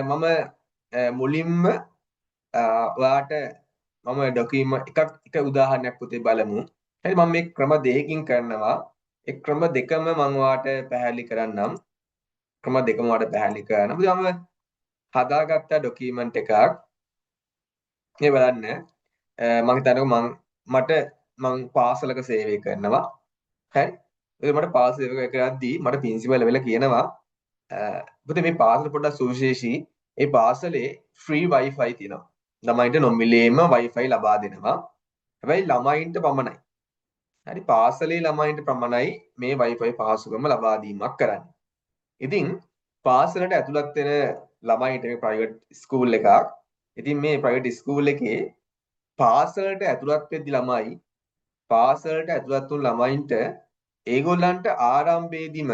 මම මුලින්ම ඔයාට මම ඩොකියුමන්ට් එකක් එක උදාහරණයක් පුතේ බලමු. හරි, මම මේ ක්‍රම දෙකකින් කරනවා. ඒ ක්‍රම දෙකම මම ඔයාට පැහැදිලි කරන්නම්. ක්‍රම දෙකම ඔයාට පැහැදිලි කරන්න. පුතේ මම හදාගත්ත ඩොකියුමන්ට් එකක්. මේ බලන්න. මම හිතන්නේ මට මං පාසලක සේවය කරනවා. හරි. ඒ මට පාසල සේවය කරද්දී මට ප්‍රින්සිපල් වෙලා කියනවා, පුතේ මේ පාසල පොඩ්ඩක් සුවිශේෂී. ඒ පාසලේ ෆ්‍රී Wi-Fi තියෙනවා. ළමයින්ට නොමිලේම Wi-Fi ලබා දෙනවා. හැබැයි ළමයින්ට පමණයි. හරි, පාසලේ ළමයින්ට පමණයි මේ Wi-Fi පහසුකම ලබා දීමක් කරන්නේ. ඉතින් පාසලට ඇතුළත් වෙන ළමයින්ට මේ ප්‍රයිවට් ස්කූල් එකක්. ඉතින් මේ ප්‍රයිවට් ස්කූල් එකේ පාසලට ඇතුළත් වෙද්දි ළමයි පාසලට ඇතුළත් වුණු ළමයින්ට ඒගොල්ලන්ට ආරම්භයේදීම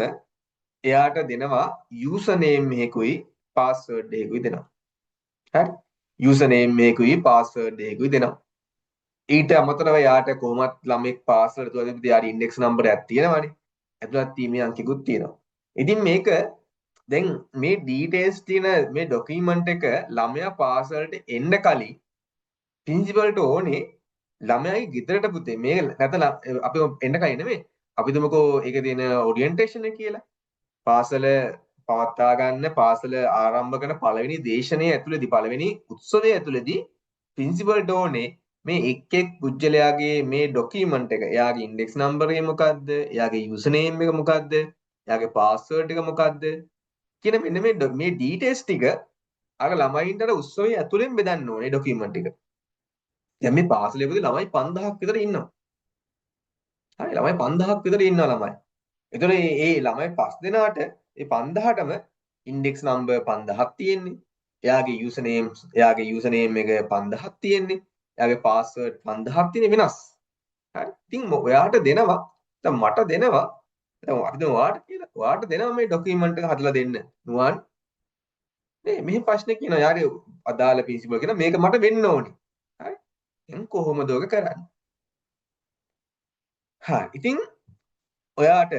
එයාට දෙනවා යූසර් නේම් එකකුයි පාස්වර්ඩ් එකකුයි දෙනවා. හරි, යූසර් නේම් එකකුයි පාස්වර්ඩ් එකකුයි දෙනවා. ඊට අමතරව එයාට කොහොමත් ළමෙක් පාසලට ඇතුළත් වෙද්දී එයාට ඉන්ඩෙක්ස් නම්බර් එකක් තියෙනවනේ. ඇතුළත් වීමේ අංකෙකුත් තියෙනවා. ඉතින් මේක දැන් මේ ඩීටේල්ස් තියෙන මේ ඩොකියුමන්ට් එක ළමයා පාසලට එන්න කලින් ප්‍රින්සිපල්ට ඕනේ ළමයාගේ ගෙදරට පුතේ මේ නැතන අපි එන්න කලින් නෙමෙයි අපි තුමකෝ ඒකේ තියෙන ඔරියන්ටේෂන් එක කියලා. පාසල පවත්වා ගන්න පාසල ආරම්භ කරන පළවෙනි දේශනය ඇතුළේදී පළවෙනි උත්සවය ඇතුළේදී ප්‍රින්සිපල්ට ඕනේ මේ එක් එක් පුජ්‍යලයාගේ මේ ඩොකියුමන්ට් එක, එයාගේ ඉන්ඩෙක්ස් නම්බර් එක මොකද්ද, එයාගේ යූසර් නේම් එක මොකද්ද, එයාගේ පාස්වර්ඩ් එක මොකද්ද කියන මෙන්න මේ ඩීටේල්ස් ටික අර ළමයින්ට අර උත්සවය ඇතුළෙන් බෙදන්න ඕනේ ඩොකියුමන්ට් එක. දැන් මේ පාසලේ පුතේ ළමයි 5000ක් විතර ඉන්නවා. හරි, ළමයි 5000ක් විතර ඉන්නවා ළමයි. ඒතර ඒ ළමයි 5 දෙනාට ඒ 5000ටම ඉන්ඩෙක්ස් නම්බර් 5000ක් තියෙන්නේ. එයාගේ යූසර් නේම්ස්, එයාගේ යූසර් නේම් එක 5000ක් තියෙන්නේ. එයාගේ පාස්වර්ඩ් 5000ක් තියෙන්නේ වෙනස්. හරි. ඉතින් ඔයාට දෙනවා, දැන් මට දෙනවා, දැන් අපි දැන් ඔයාට කියලා, ඔයාට දෙනවා මේ ඩොකියුමන්ට් එක හදලා දෙන්න. නුවන් නේ මෙහෙම ප්‍රශ්නේ කියනවා. යාගේ අදාළ ප්‍රින්සිපල් කියන මේක මට වෙන්න ඕනේ. හරි. දැන් කොහොමද ඔක කරන්නේ? හරි. ඉතින් ඔයාට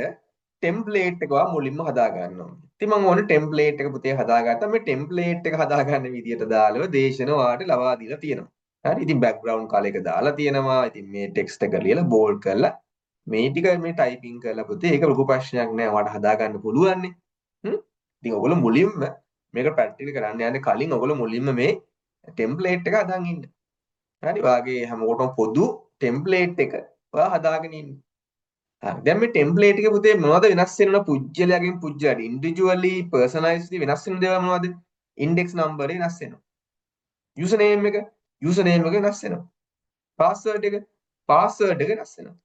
ටෙම්ප්ලේට් එක ඔයා මුලින්ම හදා ගන්න ඕනේ. ඉතින් මම ඕනේ ටෙම්ප්ලේට් එක පුතේ හදාගත්තා. මේ ටෙම්ප්ලේට් එක හදාගන්න විදියට දාලව දේශන ඔයාට ලබා දීලා තියෙනවා. හරි. ඉතින් බෑග්ග්‍රවුන්ඩ් කලර් එක දාලා තියෙනවා. ඉතින් මේ ටෙක්ස්ට් එක ලියලා බෝල්ඩ් කරලා මේ ටික මේ ටයිපින් කරලා පුතේ ඒක ලොකු ප්‍රශ්නයක් නෑ. ඔයාට හදාගන්න පුළුවන්නේ. ඉතින් ඔයගොල්ලෝ මුලින්ම මේක ප්‍රැක්ටිකල් කරන්න යන්න කලින් ඔයගොල්ලෝ මුලින්ම මේ ටෙම්ප්ලේට් එක හදාන් ඉන්න. හරි. ඔයාගේ හැමෝටම පොදු ටෙම්ප්ලේට් එක ඔයා හදාගෙන ඉන්න. හරි. දැන් මේ ටෙම්ප්ලේට් එකේ පුතේ මොනවද වෙනස් වෙනවද පුජ්‍යලයාගෙන් පුජ්‍යලයාට ඉන්ඩිවිජුවලි පර්සනලයිස්ඩ් වෙනස් වෙන දේවල් මොනවද? ඉන්ඩෙක්ස් නම්බර් එක වෙනස් වෙනවා. යූසර් නේම් එක, යූසර් නේම් එක වෙනස් වෙනවා. පාස්වර්ඩ් එක, පාස්වර්ඩ් එක වෙනස් වෙනවා.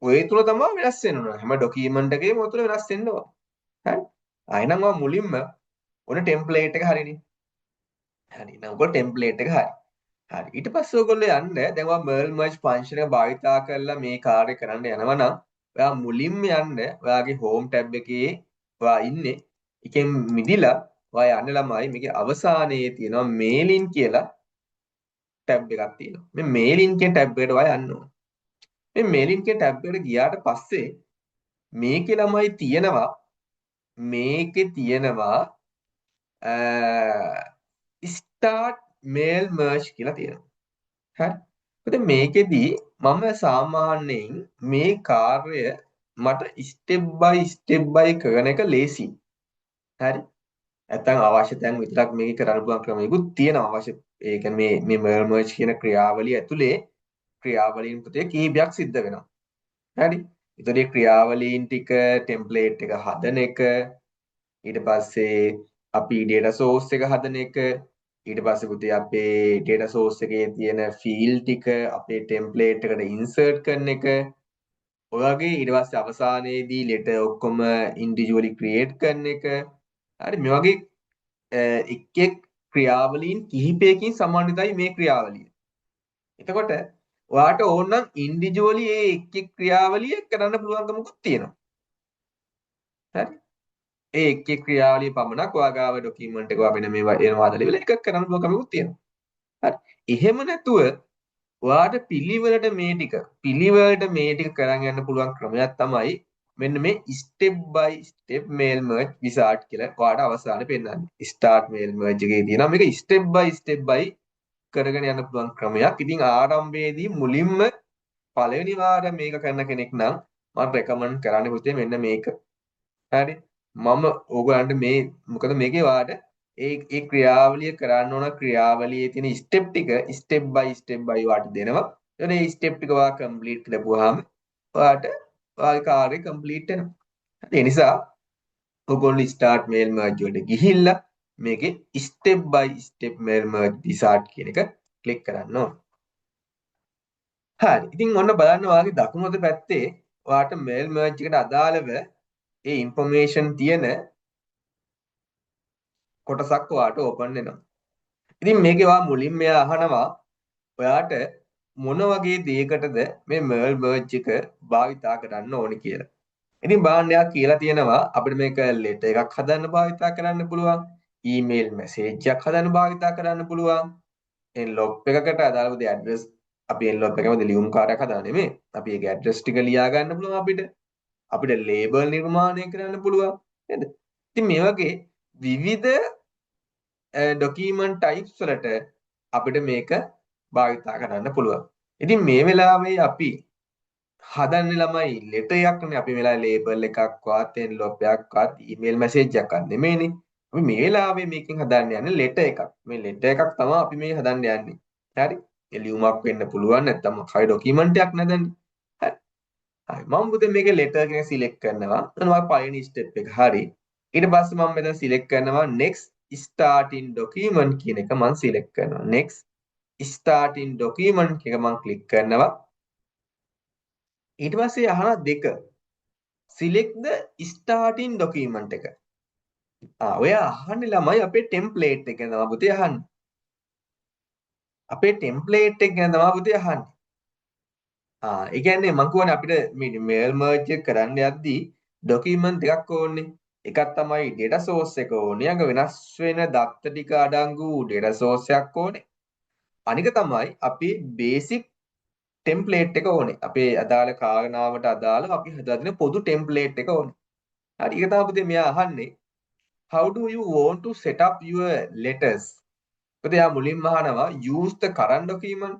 ඔය තුන තමයි වෙනස් වෙන්න ඕන. හැම ඩොකියුමන්ට් එකේම ඔය තුන වෙනස් වෙන්න ඕන. හරි. ආයෙනම් ඔයා මුලින්ම ඔන්න ටෙම්ප්ලේට් එක හරිනේ. හරි. නම් ඔයගොල්ලෝ ටෙම්ප්ලේට් එක හරි. හරි. ඊට පස්සේ ඔයගොල්ලෝ යන්න දැන් ඔයා මර්ල් මර්ජ් ෆන්ක්ෂන් එක භාවිතා කරලා මේ කාර්ය කරන්න යනවා නම් ඔයා මුලින්ම යන්න ඔයාගේ හෝම් ටැබ් එකේ ඔයා ඉන්නේ. එකෙන් මිදිලා ඔයා යන්න ළමයි මේකේ අවසානයේ තියෙනවා මේලින් කියලා ටැබ් එකක් තියෙනවා. මේ මේලින් කියන ටැබ් එකට ඔයා යන්න ඕන. මේ මේලින් කියන ටැබ් එකට ගියාට පස්සේ මේකේ ළමයි තියෙනවා, මේකේ තියෙනවා, ස්ටාර්ට් මේල් මර්ජ් කියලා තියෙනවා. හරි. එතකොට මේකෙදි මම සාමාන්‍යයෙන් මේ කාර්යය මට ස්ටෙප් බයි ස්ටෙප් බයි කරන එක ලේසි. හරි. නැත්තම් අවශ්‍ය තැන් විතරක් මේක කරන්න පුළුවන් ක්‍රමයකුත් තියෙනවා. අවශ්‍ය ඒ කියන්නේ මේ මේල් මර්ජ් කියන ක්‍රියාවලිය ඇතුලේ ක්‍රියාවලීන් පුතේ කිහිපයක් සිද්ධ වෙනවා. හරි. ඒතකොට මේ ක්‍රියාවලීන් ටික ටෙම්ප්ලේට් එක හදන එක, ඊට පස්සේ අපි ඩේටා සෝස් එක හදන එක, ඊට පස්සේ පුතේ අපේ ඩේටා සෝස් එකේ තියෙන ෆීල්ඩ් ටික අපේ ටෙම්ප්ලේට් එකට ඉන්සර්ට් කරන එක, ඔය වගේ ඊට පස්සේ අවසානයේදී ලෙටර් ඔක්කොම ඉන්ඩිවිජුවලි ක්‍රියේට් කරන එක. හරි, මේ වගේ එක් එක් ක්‍රියාවලීන් කිහිපයකින් සමන්විතයි මේ ක්‍රියාවලිය. එතකොට ඔයාට ඕන නම් ඉන්ඩිවිජුවලි ඒ එක් එක් ක්‍රියාවලිය කරන්න පුළුවන්කමකුත් තියෙනවා. හරි. ඒ එක් එක් ක්‍රියාවලිය පමණක් ඔයා ගාව ඩොකියුමන්ට් එක වෙන මේවා එනවා හදලා ඉවරලා එකක් කරන්න පුළුවන්කමකුත් තියෙනවා. හරි. එහෙම නැතුව ඔයාට පිළිවෙලට මේ ටික කරන් යන්න පුළුවන් ක්‍රමයක් තමයි මෙන්න මේ step by step mail merge wizard කියලා ඔයාට අවසානයේ පෙන්නන්නේ. Start mail merge එකේ තියෙනවා මේක step by step by කරගෙන යන්න පුළුවන් ක්‍රමයක්. ඉතින් ආරම්භයේදී මුලින්ම පළවෙනි වාර මේක කරන කෙනෙක් නම් මම රෙකමන්ඩ් කරන්නේ පුතේ මෙන්න මේක. හරි. මම ඕගොල්ලන්ට මේ මොකද මේකේ ඔයාට ඒ ඒ ක්‍රියාවලිය කරන්න ඕන ක්‍රියාවලියේ තියෙන ස්ටෙප් ටික ස්ටෙප් බයි ස්ටෙප් බයි ඔයාට දෙනවා. එතකොට මේ ස්ටෙප් ටික ඔයා කම්ප්ලීට් කරපුවාම ඔයාට ඔයාගේ කාර්යය කම්ප්ලීට් වෙනවා. හරි, ඒ නිසා ඔයගොල්ලෝ ස්ටාර්ට් මේල් මර්ජ් වලට ගිහිල්ලා මේකේ step by step mail merge wizard කියන එක ක්ලික් කරන්න ඕන. හරි. ඉතින් ඔන්න බලන්න ඔයාගේ දකුණු අත පැත්තේ ඔයාට මේල් මර්ජ් එකට අදාළව ඒ ඉන්ෆර්මේෂන් තියෙන කොටසක් ඔයාට ඕපන් වෙනවා. ඉතින් මේකේ ඔයා මුලින්ම එයා අහනවා ඔයාට මොන වගේ දෙයකටද මේ මේල් මර්ජ් එක භාවිතා කරන්න ඕනි කියලා. ඉතින් බලන්න එයා කියලා තියෙනවා අපිට මේක ලෙටර් එකක් හදන්න භාවිතා කරන්න පුළුවන්. ඊමේල් මැසේජ් එකක් හදන්න භාවිතා කරන්න පුළුවන්. එන්ලොප් එකකට අදාළව ද ඇඩ්‍රස්, අපි එන්ලොප් එකම ලියුම් කාරයක් හදා නෙමෙයි. අපි ඒකේ ඇඩ්‍රස් ටික ලියා ගන්න පුළුවන් අපිට. අපිට ලේබල් නිර්මාණය කරන්න පුළුවන් නේද? ඉතින් මේ වගේ විවිධ ඩොකියුමන්ට් ටයිප්ස් වලට අපිට මේක භාවිතා කරන්න පුළුවන්. ඉතින් මේ වෙලාවේ අපි හදන්නේ ළමයි ලෙටර් එකක් නේ. අපි මේ වෙලාවේ ලේබල් එකක්වත් එන්ලොප් එකක්වත් ඊමේල් මැසේජ් එකක්වත් නෙමෙයිනේ. අපි මේ වෙලාවේ මේකෙන් හදන්න යන්නේ ලෙටර් එකක්. මේ ලෙටර් එකක් තමයි අපි මේ හදන්න යන්නේ. හරි? ඒ ලියුමක් වෙන්න පුළුවන්, නැත්නම් මොකක් හරි ඩොකියුමන්ට් එකක් නේදන්නේ. හරි. හරි. මම පුතේ මේකේ ලෙටර් කියන සිලෙක්ට් කරනවා. එතන මම පළවෙනි ස්ටෙප් එක හරි. ඊට පස්සේ මම මෙතන සිලෙක්ට් කරනවා next starting document කියන එක මම සිලෙක්ට් කරනවා. Next starting document එක මම ක්ලික් කරනවා. ඊට පස්සේ අහනවා දෙක, select the starting document එක. ආ, ඔය අහන්නේ ළමයි අපේ ටෙම්ප්ලේට් එක ගැන තමයි පුතේ අහන්නේ. අපේ ටෙම්ප්ලේට් එක ගැන තමයි පුතේ අහන්නේ. ආ, ඒ කියන්නේ මං කියවනේ අපිට මේ මේල් මර්ජ් එක කරන්න යද්දී ඩොකියුමන්ට් දෙකක් ඕනේ. එකක් තමයි ඩේටා සෝස් එක ඕනේ. අඟ වෙනස් වෙන දත්ත ටික අඩංගු ඩේටා සෝස් එකක් ඕනේ. අනික තමයි අපේ බේසික් ටෙම්ප්ලේට් එක ඕනේ. අපේ අදාළ කාරණාවට අදාළව අපි හදලා දෙන පොදු ටෙම්ප්ලේට් එක ඕනේ. හරි, ඒක තමයි පුතේ මෙයා අහන්නේ. How do you want to set up your letters? පුතේ එයා මුලින්ම අහනවා use the current document.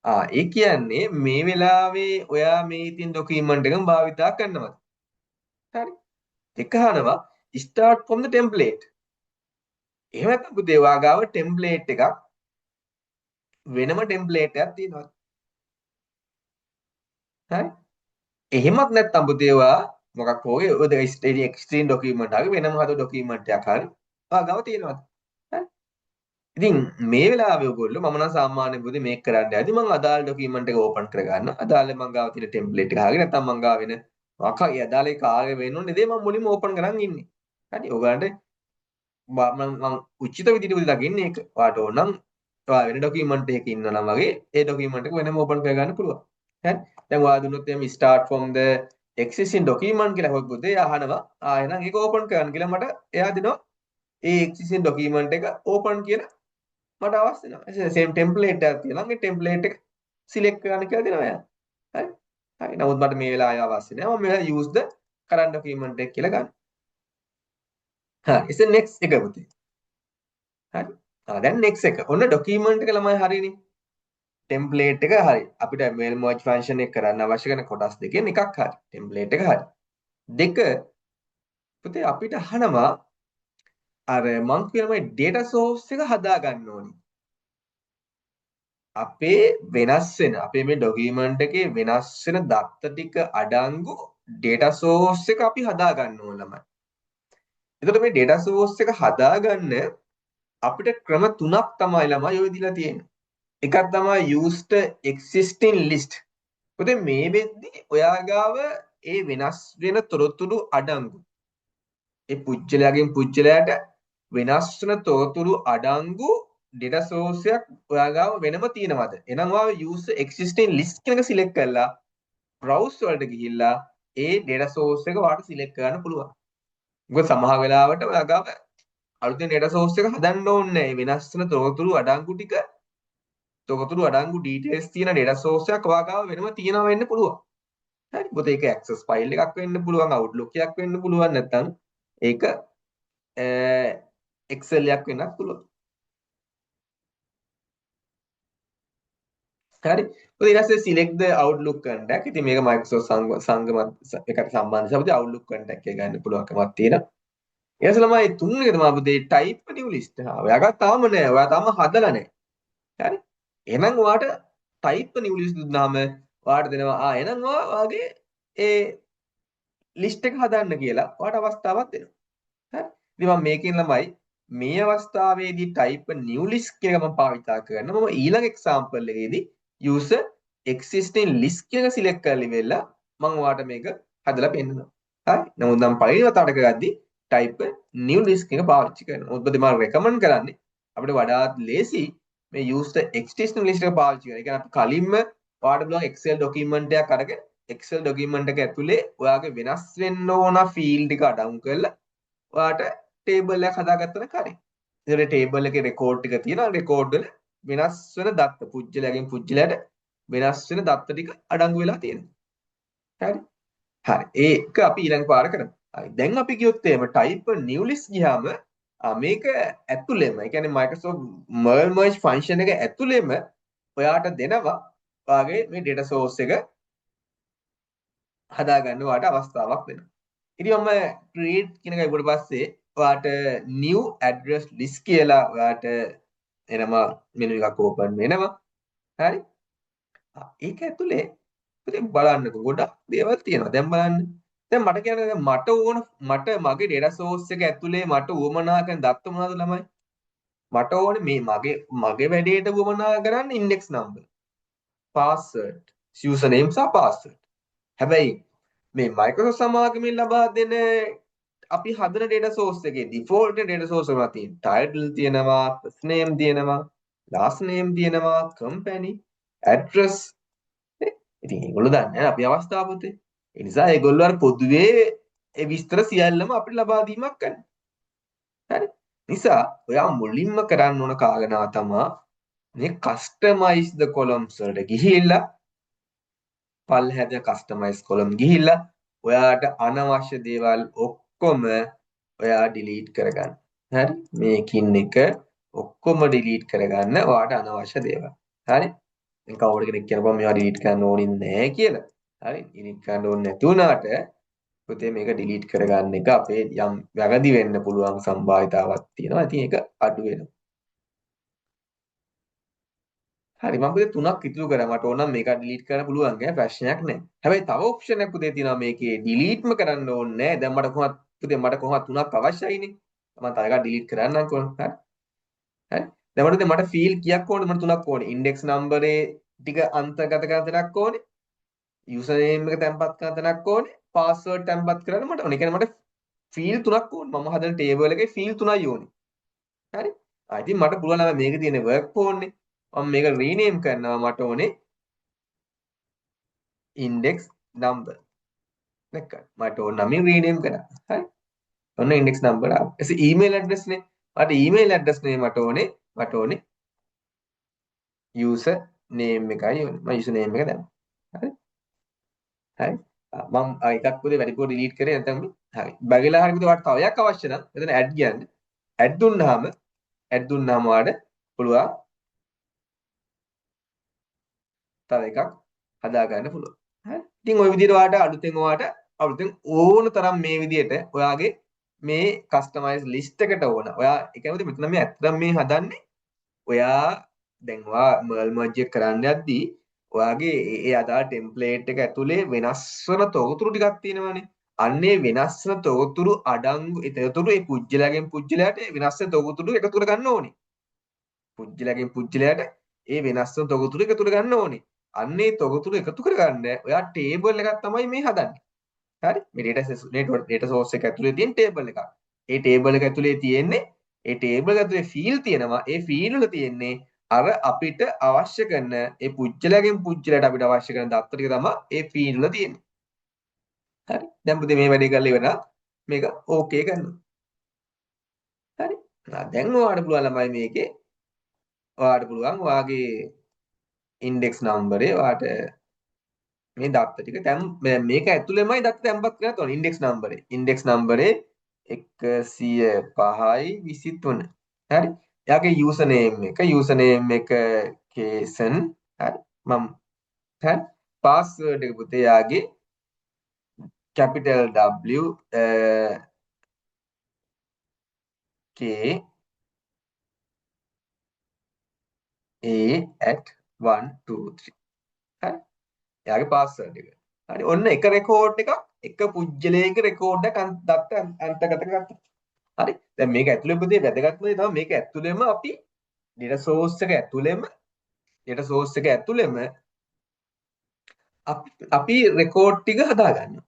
ආ, ඒ කියන්නේ මේ වෙලාවේ ඔයා මේ තියෙන ඩොකියුමන්ට් එකම භාවිතා කරනවද? හරි. දෙක අහනවා start from the template. එහෙම නැත්නම් පුතේ ඔයා ගාව ටෙම්ප්ලේට් එකක්, වෙනම ටෙම්ප්ලේට් එකක් තියෙනවා. හරි. එහෙමත් නැත්නම් පුතේ ඔයා මොකක් හෝ ඔය එක්සිස්ටිං ඩොකියුමන්ට් හරි වෙනම හදපු ඩොකියුමන්ට් එකක් හරි ඔයා ගාව තියෙනවද? හරි. ඉතින් මේ වෙලාවේ ඔයගොල්ලෝ, මම නම් සාමාන්‍ය පුතේ මේක කරන්න යද්දි මං අදාළ ඩොකියුමන්ට් එක ඕපන් කරගන්න. අදාළ මං ගාව තියෙන ටෙම්ප්ලේට් එක හරි නැත්නම් මං ගාව වෙන මොකක් හරි අදාළ ඒ කාර්ය වෙන්න ඕනේ දේ මං මුලින්ම ඕපන් කරන් ඉන්නේ. හරි. ඔයගොල්ලන්ට මං මං උචිත විදිහට පුතේ දකින්නේ ඒක. ඔයාට ඕන නම් ඔයා වෙන ඩොකියුමන්ට් එකක ඉන්නවා නම් වගේ ඒ ඩොකියුමන්ට් එක වෙනම ඕපන් කරගන්න පුළුවන්. හරි. දැන් ඔයා දුන්නොත් එහෙම start from the existing document කියලා හොත් පුතේ අහනවා. ආ, එහෙනම් ඒක ඕපන් කරන්න කියලා මට එයා දෙනවා. ඒ existing document එක ඕපන් කියලා මට අවශ්‍ය වෙනවා. සේම් ටෙම්ප්ලේට් එකක් තියෙනවා නම් ඒ ටෙම්ප්ලේට් එක සිලෙක්ට් කරන්න කියලා දෙනවා එයා. හරි. හරි. නමුත් මට මේ වෙලාවේ අවශ්‍ය නෑ. මම මේ වෙලාවේ use the current document එක කියලා ගන්න. හරි. ඉතින් next එක පුතේ. හරි. ආ, දැන් next එක. ඔන්න ඩොකියුමන්ට් එක ළමයි හරිනේ. ටෙම්ප්ලේට් එක හරි. අපිට මේල් මර්ජ් ෆන්ක්ෂන් එක කරන්න අවශ්‍ය කරන කොටස් දෙකෙන් එකක් හරි. ටෙම්ප්ලේට් එක හරි. දෙක පුතේ අපිට අහනවා අර මං කියන මේ ඩේටා සෝස් එක හදා ගන්න ඕනි. අපේ වෙනස් වෙන අපේ මේ ඩොකියුමන්ට් එකේ වෙනස් වෙන දත්ත ටික අඩංගු ඩේටා සෝස් එක අපි හදා ගන්න ඕන ළමයි. එතකොට මේ ඩේටා සෝස් එක හදාගන්න අපිට ක්‍රම තුනක් තමයි ළමයි ඔය දීලා තියෙන්නේ. එකක් තමයි use the existing list. මොකද මේ වෙද්දි ඔයා ගාව ඒ වෙනස් වෙන තොරතුරු අඩංගු ඒ පුජ්‍යලයාගෙන් පුජ්‍යලයාට වෙනස් වෙන තොරතුරු අඩංගු ඩේටා සෝස් එකක් ඔයා ගාව වෙනම තියෙනවද? එහෙනම් ඔයා use the existing list කියන එක සිලෙක්ට් කරලා browse වලට ගිහිල්ලා ඒ ඩේටා සෝස් එක ඔයාට සිලෙක්ට් කරන්න පුළුවන්. මොකද සමහර වෙලාවට ඔයා ගාව අලුතෙන් ඩේටා සෝස් එක හදන්න ඕනේ නැහැ. වෙනස් වෙන තොරතුරු අඩංගු ටික තොරතුරු අඩංගු ඩීටේල්ස් තියෙන ඩේටා සෝස් එකක් ඔයා ගාව වෙනම තියෙනවා වෙන්න පුළුවන්. හරි. මොකද ඒක Access file එකක් වෙන්න පුළුවන්, Outlook එකක් වෙන්න පුළුවන්, නැත්නම් ඒක Excel එකක් වෙන්නත් පුළුවන්. හරි. මොකද ඊට පස්සේ select the Outlook contact. ඉතින් මේක Microsoft සංගම එකට සම්බන්ධ නිසා අපිට Outlook contact එක ගන්න පුළුවන්කමක් තියෙනවා. ඊට පස්සේ ළමයි තුන්වෙනි එක තමයි අපිට type a new list. හා ඔයාගත් තාම නෑ. ඔයා තාම හදලා නෑ. හරි. එහෙනම් ඔයාට type a new list දුන්නාම ඔයාට දෙනවා ආ එහෙනම් ඔයා ඔයාගේ ඒ ලිස්ට් එක හදන්න කියලා ඔයාට අවස්ථාවක් දෙනවා. හරි. ඉතින් මම මේකෙන් ළමයි මේ අවස්ථාවේදී type a new list කියන එක මම පාවිච්චි කරනවා. මම ඊළඟ එක්සැම්පල් එකේදී use existing list කියන එක සිලෙක්ට් කරලා ඉවෙලා මම ඔයාට මේක හදලා පෙන්නනවා. හරි. නමුත් මම පළවෙනි වතාවට කරද්දී type a new list කියන එක පාවිච්චි කරනවා. මොකද මම රෙකමන්ඩ් කරන්නේ අපිට වඩාත් ලේසි මේ use the existing list එක පාවිච්චි කරන. ඒ කියන්නේ අපි කලින්ම ඔයාට පුළුවන් Excel document එකක් අරගෙන Excel document එක ඇතුලේ ඔයාගේ වෙනස් වෙන්න ඕන ෆීල්ඩ් ටික අඩංගු කරලා ඔයාට ටේබල් එකක් හදාගත්තා නම් හරි. ඒතකොට ටේබල් එකේ රෙකෝඩ් ටික තියෙනවා. රෙකෝඩ් වල වෙනස් වෙන දත්ත පුජ්‍යලයාගෙන් පුජ්‍යලයාට වෙනස් වෙන දත්ත ටික අඩංගු වෙලා තියෙනවා. හරි. හරි. ඒක අපි ඊළඟ පාර කරමු. හරි. දැන් අපි ගියොත් එහෙම type a new list ගියාම මේක ඇතුළෙම ඒ කියන්නේ Microsoft Mail Merge function එක ඇතුළෙම ඔයාට දෙනවා ඔයාගේ මේ data source එක හදාගන්න ඔයාට අවස්ථාවක් දෙනවා. ඉතින් මම create කියන එක ඊට පස්සේ ඔයාට new address list කියලා ඔයාට එනම මෙනු එකක් ඕපන් වෙනවා. හරි. ඒක ඇතුලේ ඉතින් බලන්නකෝ ගොඩක් දේවල් තියෙනවා. දැන් බලන්න. දැන් මට කියන්න දැන් මට ඕන මට මගේ data source එක ඇතුලේ මට උවමනා කරන දත්ත මොනවද ළමයි? මට ඕනේ මේ මගේ මගේ වැඩේට උවමනා කරන්න index number, password, username සහ password. හැබැයි මේ Microsoft සමාගමෙන් ලබා දෙන අපි හදන data source එකේ default data source එකක් තියෙන title තියෙනවා, first name තියෙනවා, last name තියෙනවා, company, address. ඉතින් ඒගොල්ලෝ දන්නේ නැහැ අපි අවස්ථාව පුතේ. ඒ නිසා ඒගොල්ලෝ අර පොදුවේ ඒ විස්තර සියල්ලම අපිට ලබා දීමක් කරනවා. හරි. නිසා ඔයා මුලින්ම කරන්න ඕන කාරණා තමා මේ customize the columns වලට ගිහිල්ලා පල්ලෙහාට customize column ගිහිල්ලා ඔයාට අනවශ්‍ය දේවල් ඔක්කොම ඔයා ඩිලීට් කරගන්න. හරි? මේකින් එක ඔක්කොම ඩිලීට් කරගන්න ඔයාට අනවශ්‍ය දේවල්. හරි? දැන් කවුරු කෙනෙක් කියනවා මේවා ඩිලීට් කරන්න ඕනේ නෑ කියලා. හරි? ඩිලීට් කරන්න ඕනේ නැති වුණාට පුතේ මේක ඩිලීට් කරගන්න එක අපේ යම් වැරදි වෙන්න පුළුවන් සම්භාවිතාවක් තියෙනවා. ඉතින් ඒක අඩු වෙනවා. හරි මම පුතේ තුනක් ඉතුරු කරා. මට ඕන නම් මේක ඩිලීට් කරන්න පුළුවන් ඈ ප්‍රශ්නයක් නෑ. හැබැයි තව ඔප්ෂන් එකක් පුතේ තියෙනවා මේකේ ඩිලීට්ම කරන්න ඕනේ නෑ. දැන් මට කොහොමද පුතේ මට කොහොමද තුනක් අවශ්‍යයිනේ. මම තව එකක් ඩිලීට් කරන්නම් කොහොමද? හරි. හරි. දැන් මට පුතේ මට ෆීල්ඩ් කීයක් ඕනද? මට තුනක් ඕනේ. ඉන්ඩෙක්ස් නම්බරේ ටික අන්තර්ගත කරන තැනක් ඕනේ. යූසර් නේම් එක තැන්පත් කරන තැනක් ඕනේ. පාස්වර්ඩ් තැන්පත් කරන්න මට ඕනේ. ඒ කියන්නේ මට ෆීල්ඩ් තුනක් ඕනේ. මම හදන ටේබල් එකේ ෆීල්ඩ් තුනයි ඕනේ. හරි. ආ ඉතින් මට පුළුවන් නම් මේකේ තියෙන වර්ක් ෆෝන් නේ. මම මේක රීනේම් කරනවා මට ඕනේ ඉන්ඩෙක්ස් නම්බර්. දැක්කද? මට ඕන නමින් රීනේම් කරා. හරි. ඔන්න ඉන්ඩෙක්ස් නම්බර් ආවා. ඊට ඊමේල් ඇඩ්‍රස් නේ. මට ඊමේල් ඇඩ්‍රස් නේ මට ඕනේ. මට ඕනේ යූසර් නේම් එකයි ඕනේ. මම යූසර් නේම් එක දැම්මා. හරි. හරි. මම එකක් පුතේ වැඩිපුර ඩිලීට් කරේ නැත්නම් මේ හරි. බැගිලා හරි පුතේ ඔයාලට තව එකක් අවශ්‍ය නම් මෙතන ඇඩ් කියන්න. ඇඩ් දුන්නාම ඔයාලට පුළුවන් තව එකක් හදා ගන්න පුළුවන්. හරි. ඉතින් ඔය විදිහට ඔයාලට අලුතෙන් ඔයාලට අලුතෙන් ඕන තරම් මේ විදිහට ඔයාගේ මේ කස්ටමයිස් ලිස්ට් එකට ඕන. ඔයා ඒ කියන්නේ මෙතන මේ ඇත්තටම මේ හදන්නේ ඔයා දැන් ඔයා මර්ල් මර්ජ් එක කරන්න යද්දී ඔයාගේ ඒ අදාළ ටෙම්ප්ලේට් එක ඇතුලේ වෙනස් වෙන තොරතුරු ටිකක් තියෙනවානේ. අන්නේ වෙනස් වෙන තොරතුරු අඩංගු ඒ තොරතුරු ඒ පුජ්‍යලයාගෙන් පුජ්‍යලයාට වෙනස් වෙන තොරතුරු එකතු කරගන්න ඕනේ. පුජ්‍යලයාගෙන් පුජ්‍යලයාට ඒ වෙනස් වෙන තොරතුරු එකතු කරගන්න ඕනේ. අන්නේ තොරතුරු එකතු කරගන්න ඔයා ටේබල් එකක් තමයි මේ හදන්නේ. හරි? මේ ඩේටා සෝස් එක ඇතුලේ තියෙන ටේබල් එකක්. ඒ ටේබල් එක ඇතුලේ තියෙන්නේ ඒ ටේබල් එක ඇතුලේ ෆීල්ඩ් තියෙනවා. ඒ ෆීල්ඩ් වල තියෙන්නේ අර අපිට අවශ්‍ය කරන ඒ පුජ්‍යලයාගෙන් පුජ්‍යලයාට අපිට අවශ්‍ය කරන දත්ත ටික තමයි ඒ ෆීල්ඩ් වල තියෙන්නේ. හරි. දැන් පුතේ මේ වැඩේ කරලා ඉවරනා මේක ඕකේ කරනවා. හරි. දැන් ඔයාලට පුළුවන් ළමයි මේකේ ඔයාලට පුළුවන් ඔයාගේ ඉන්ඩෙක්ස් නම්බරේ ඔයාට මේ දත්ත ටික දැන් මේක ඇතුළෙමයි දත්ත තැන්පත් කරලා තියෙන්නේ ඉන්ඩෙක්ස් නම්බරේ. ඉන්ඩෙක්ස් නම්බරේ 105යි 23. හරි. එයාගේ යූසර් නේම් එක යූසර් නේම් එක කේසන්. හරි. මම හරි. පාස්වර්ඩ් එක පුතේ එයාගේ capital W K A at 1 2 3. හරි. එයාගේ පාස්වර්ඩ් එක. හරි. ඔන්න එක රෙකෝඩ් එකක් එක පුජ්‍යලයක රෙකෝඩ් එකක් දත්ත අන්තර්ගත කරගත්තා. හරි. දැන් මේක ඇතුළේ පුතේ වැදගත්ම දේ තමයි මේක ඇතුළේම අපි ඩේටා සෝස් එක ඇතුළේම ඩේටා සෝස් එක ඇතුළේම අපි රෙකෝඩ් ටික හදා ගන්නවා.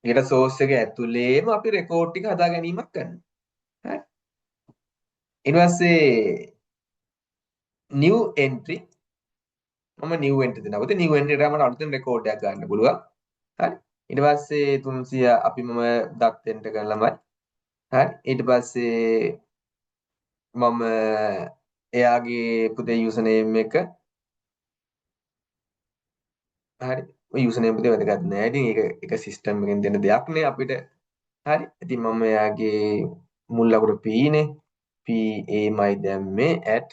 ඩේටා සෝස් එක ඇතුළේම අපි රෙකෝඩ් ටික හදා ගැනීමක් කරනවා. හරි. ඊට පස්සේ new entry මම new entry දෙනවා. පුතේ new entry එකට මට අලුතෙන් රෙකෝඩ් එකක් ගන්න පුළුවන්. හරි. ඊට පස්සේ 300 අපි මම දත් එන්ටර් කරන ළමයි. හරි. ඊට පස්සේ මම එයාගේ පුතේ යූසර් නේම් එක හරි. ඔය යූසර් නේම් පුතේ වැදගත් නෑ. ඉතින් ඒක එක සිස්ටම් එකෙන් දෙන දෙයක් නේ අපිට. හරි. ඉතින් මම එයාගේ මුල් අකුර P නේ. P A මයි දැම්මේ at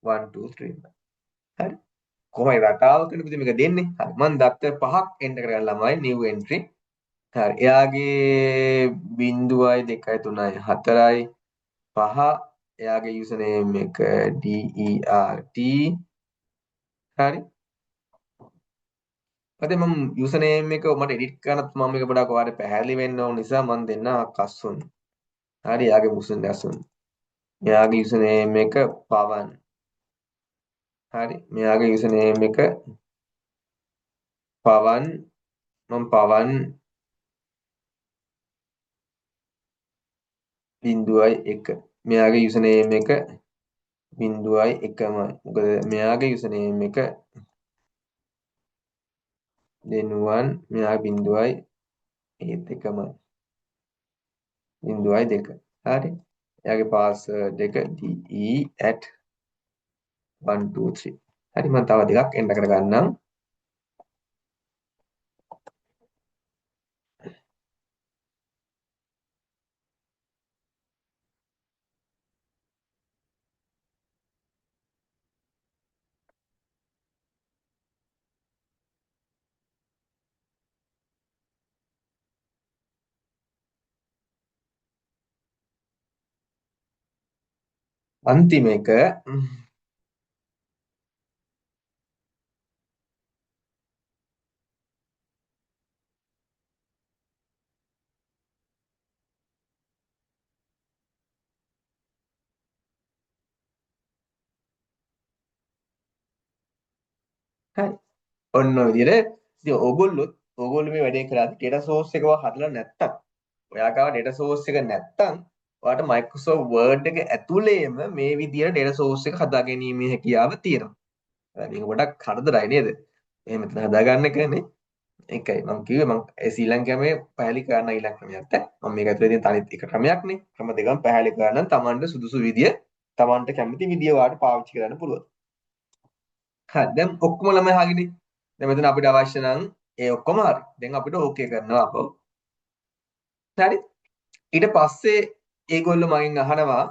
1 2 3. හරි. කොහොමයි රටාවකනේ පුතේ මේක දෙන්නේ. හරි. මං දත්ත පහක් එන්ටර් කරගන්න ළමයි new entry. හරි. එයාගේ බිංදුවයි දෙකයි තුනයි හතරයි පහ. එයාගේ යූසර් නේම් එක D E R T. හරි. පස්සේ මම යූසර් නේම් එක මට එඩිට් කරනත් මම මේක පොඩක් ඔයාලට පැහැදිලි වෙන්න ඕන නිසා මම දෙන්න කසුන්. හරි. එයාගේ මුසුන් දසුන්. මෙයාගේ යූසර් නේම් එක පවන්. හරි. මෙයාගේ යූසර් නේම් එක පවන්. මම පවන් බිංදුවයි එක. මෙයාගේ යූසර් නේම් එක බිංදුවයි එකමයි. මොකද මෙයාගේ යූසර් නේම් එක දෙනුවන් මෙයා බිංදුවයි ඒත් එකමයි. බිංදුවයි දෙක. හරි. එයාගේ පාස්වර්ඩ් එක DE at 1 2 3. හරි. මම තව දෙකක් එන්ටර් කරගන්නම්. අන්තිම එක හරි. ඔන්න ඔය විදිහට ඉතින් ඔයගොල්ලෝ මේ වැඩේ කරාදී ඩේටා සෝස් එකව හදලා නැත්තම් ඔයා ගාව ඩේටා සෝස් එක නැත්තම් ඔයාට Microsoft Word එක ඇතුලේම මේ විදියට ඩේටා සෝස් එක හදා ගැනීමේ හැකියාව තියෙනවා. මේක පොඩක් කරදරයි නේද? එහෙම මෙතන හදාගන්න එකනේ. ඒකයි මම කිව්වේ මම ඒ ශ්‍රී ලංකාවේ පැහැදිලි කරන්න ඊළඟ ක්‍රමයක් ඈ. මම මේක ඇතුලේ තියෙන තනිත් එක ක්‍රමයක් නේ. ක්‍රම දෙකම පැහැදිලි කරන්න තමන්ට සුදුසු විදිය, තමන්ට කැමති විදිය ඔයාට පාවිච්චි කරන්න පුළුවන්. හරි. දැන් ඔක්කොම ළමයි හරිනේ. දැන් මෙතන අපිට අවශ්‍ය නම් ඒ ඔක්කොම හරි. දැන් අපිට ඕකේ කරනවා අපෝ. හරි. ඊට පස්සේ ඒගොල්ලෝ මගෙන් අහනවා,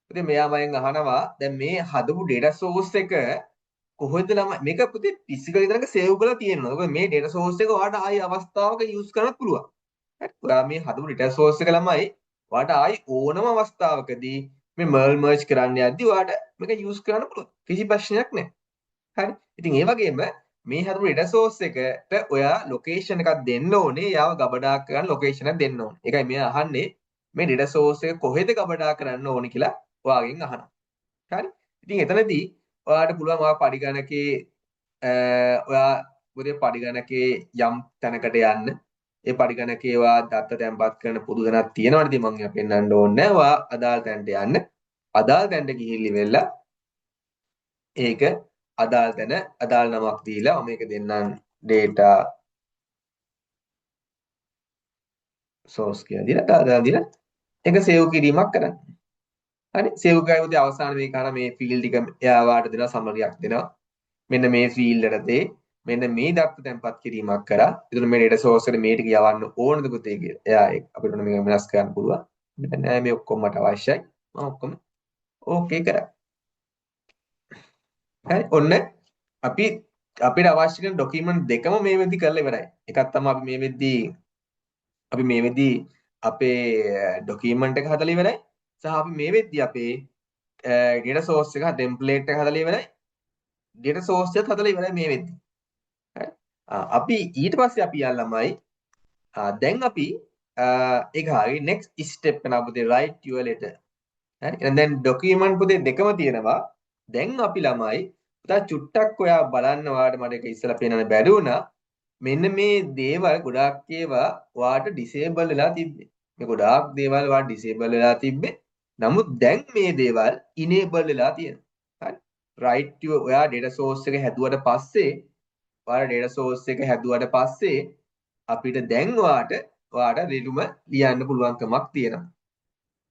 පුතේ මෙයා මගෙන් අහනවා දැන් මේ හදපු ඩේටා සෝස් එක කොහෙද ළමයි මේක පුතේ ෆිසිකල් විතරක සේව් කරලා තියෙනවා. මොකද මේ ඩේටා සෝස් එක ඔයාලට ආයි අවස්ථාවක යූස් කරන්නත් පුළුවන්. හරි. ඔයා මේ හදපු ඩේටා සෝස් එක ළමයි ඔයාලට ආයි ඕනම අවස්ථාවකදී මේ මර්ල් මර්ජ් කරන්න යද්දි ඔයාට මේක යූස් කරන්න පුළුවන්. කිසි ප්‍රශ්නයක් නැහැ. හරි. ඉතින් ඒ වගේම මේ හදපු ඩේටා සෝස් එකට ඔයා ලොකේෂන් එකක් දෙන්න ඕනේ. එයාව ගබඩා කරන්න ලොකේෂන් එකක් දෙන්න ඕනේ. ඒකයි මෙයා අහන්නේ මේ ඩේටා සෝස් එක කොහෙද ගබඩා කරන්න ඕනේ කියලා ඔයාගෙන් අහනවා. හරි. ඉතින් එතනදී ඔයාට පුළුවන් ඔයා පරිගණකේ ඔයා පොතේ පරිගණකේ යම් තැනකට යන්න. ඒ පරිගණකේ ඔයා දත්ත තැන්පත් කරන පොදු තැනක් තියෙනවනේ. ඉතින් මං ඒවා පෙන්වන්න ඕනේ නෑ. ඔයා අදාළ තැනට යන්න. අදාළ තැනට ගිහිල්ලි වෙලා ඒක අදාළ තැන අදාළ නමක් දීලා මම මේක දෙන්නම් data source කියලා දීලා අදාළ දීලා ඒක සේව් කිරීමක් කරන්න. හරි, සේව් කරලා අවසාන මේක අර මේ ෆීල්ඩ් ටික එයා වාට දෙනවා, සමරියක් දෙනවා. මෙන්න මේ ෆීල්ඩ් එකට මෙන්න මේ දත්ත තැන්පත් කිරීමක් කරා. එතකොට මේ data source එකට මේ ටික යවන්න ඕනද පුතේ කියලා. එයා ඒක අපිට ඕන මේක වෙනස් කරන්න පුළුවන්. මෙතන නෑ මේ ඔක්කොම මට අවශ්‍යයි. මම ඔක්කොම ඕකේ කරා. හරි, ඔන්න අපි අපිට අවශ්‍ය කරන ඩොකියුමන්ට් දෙකම මේ වෙද්දි කරලා ඉවරයි. එකක් තමයි අපි මේ වෙද්දි අපේ ඩොකියුමන්ට් එක හදලා ඉවරයි. සහ අපි මේ වෙද්දි අපේ ඩේටා සෝස් එක ටෙම්ප්ලේට් එක හදලා ඉවරයි. ඩේටා සෝස් එකත් හදලා ඉවරයි මේ වෙද්දි. හරි. අපි ඊට පස්සේ අපි යන ළමයි දැන් අපි ඒක හරි next step එක පුතේ write your letter. හරි. එහෙනම් දැන් ඩොකියුමන්ට් පුතේ දෙකම තියෙනවා. දැන් අපි ළමයි පුතා චුට්ටක් ඔයා බලන්න ඔයාලට මට ඒක ඉස්සලා පේනන්න බැරි වුණා. මෙන්න මේ දේවල් ගොඩාක් ඒවා ඔයාට ඩිසේබල් වෙලා තිබ්බේ. මේ ගොඩාක් දේවල් ඔයාට ඩිසේබල් වෙලා තිබ්බේ. නමුත් දැන් මේ දේවල් ඉනේබල් වෙලා තියෙනවා. හරි. write your ඔයා data source එක හැදුවට පස්සේ ඔයාලා data source එක හැදුවට පස්සේ අපිට දැන් ඔයාට ලියුම ලියන්න පුළුවන්කමක් තියෙනවා.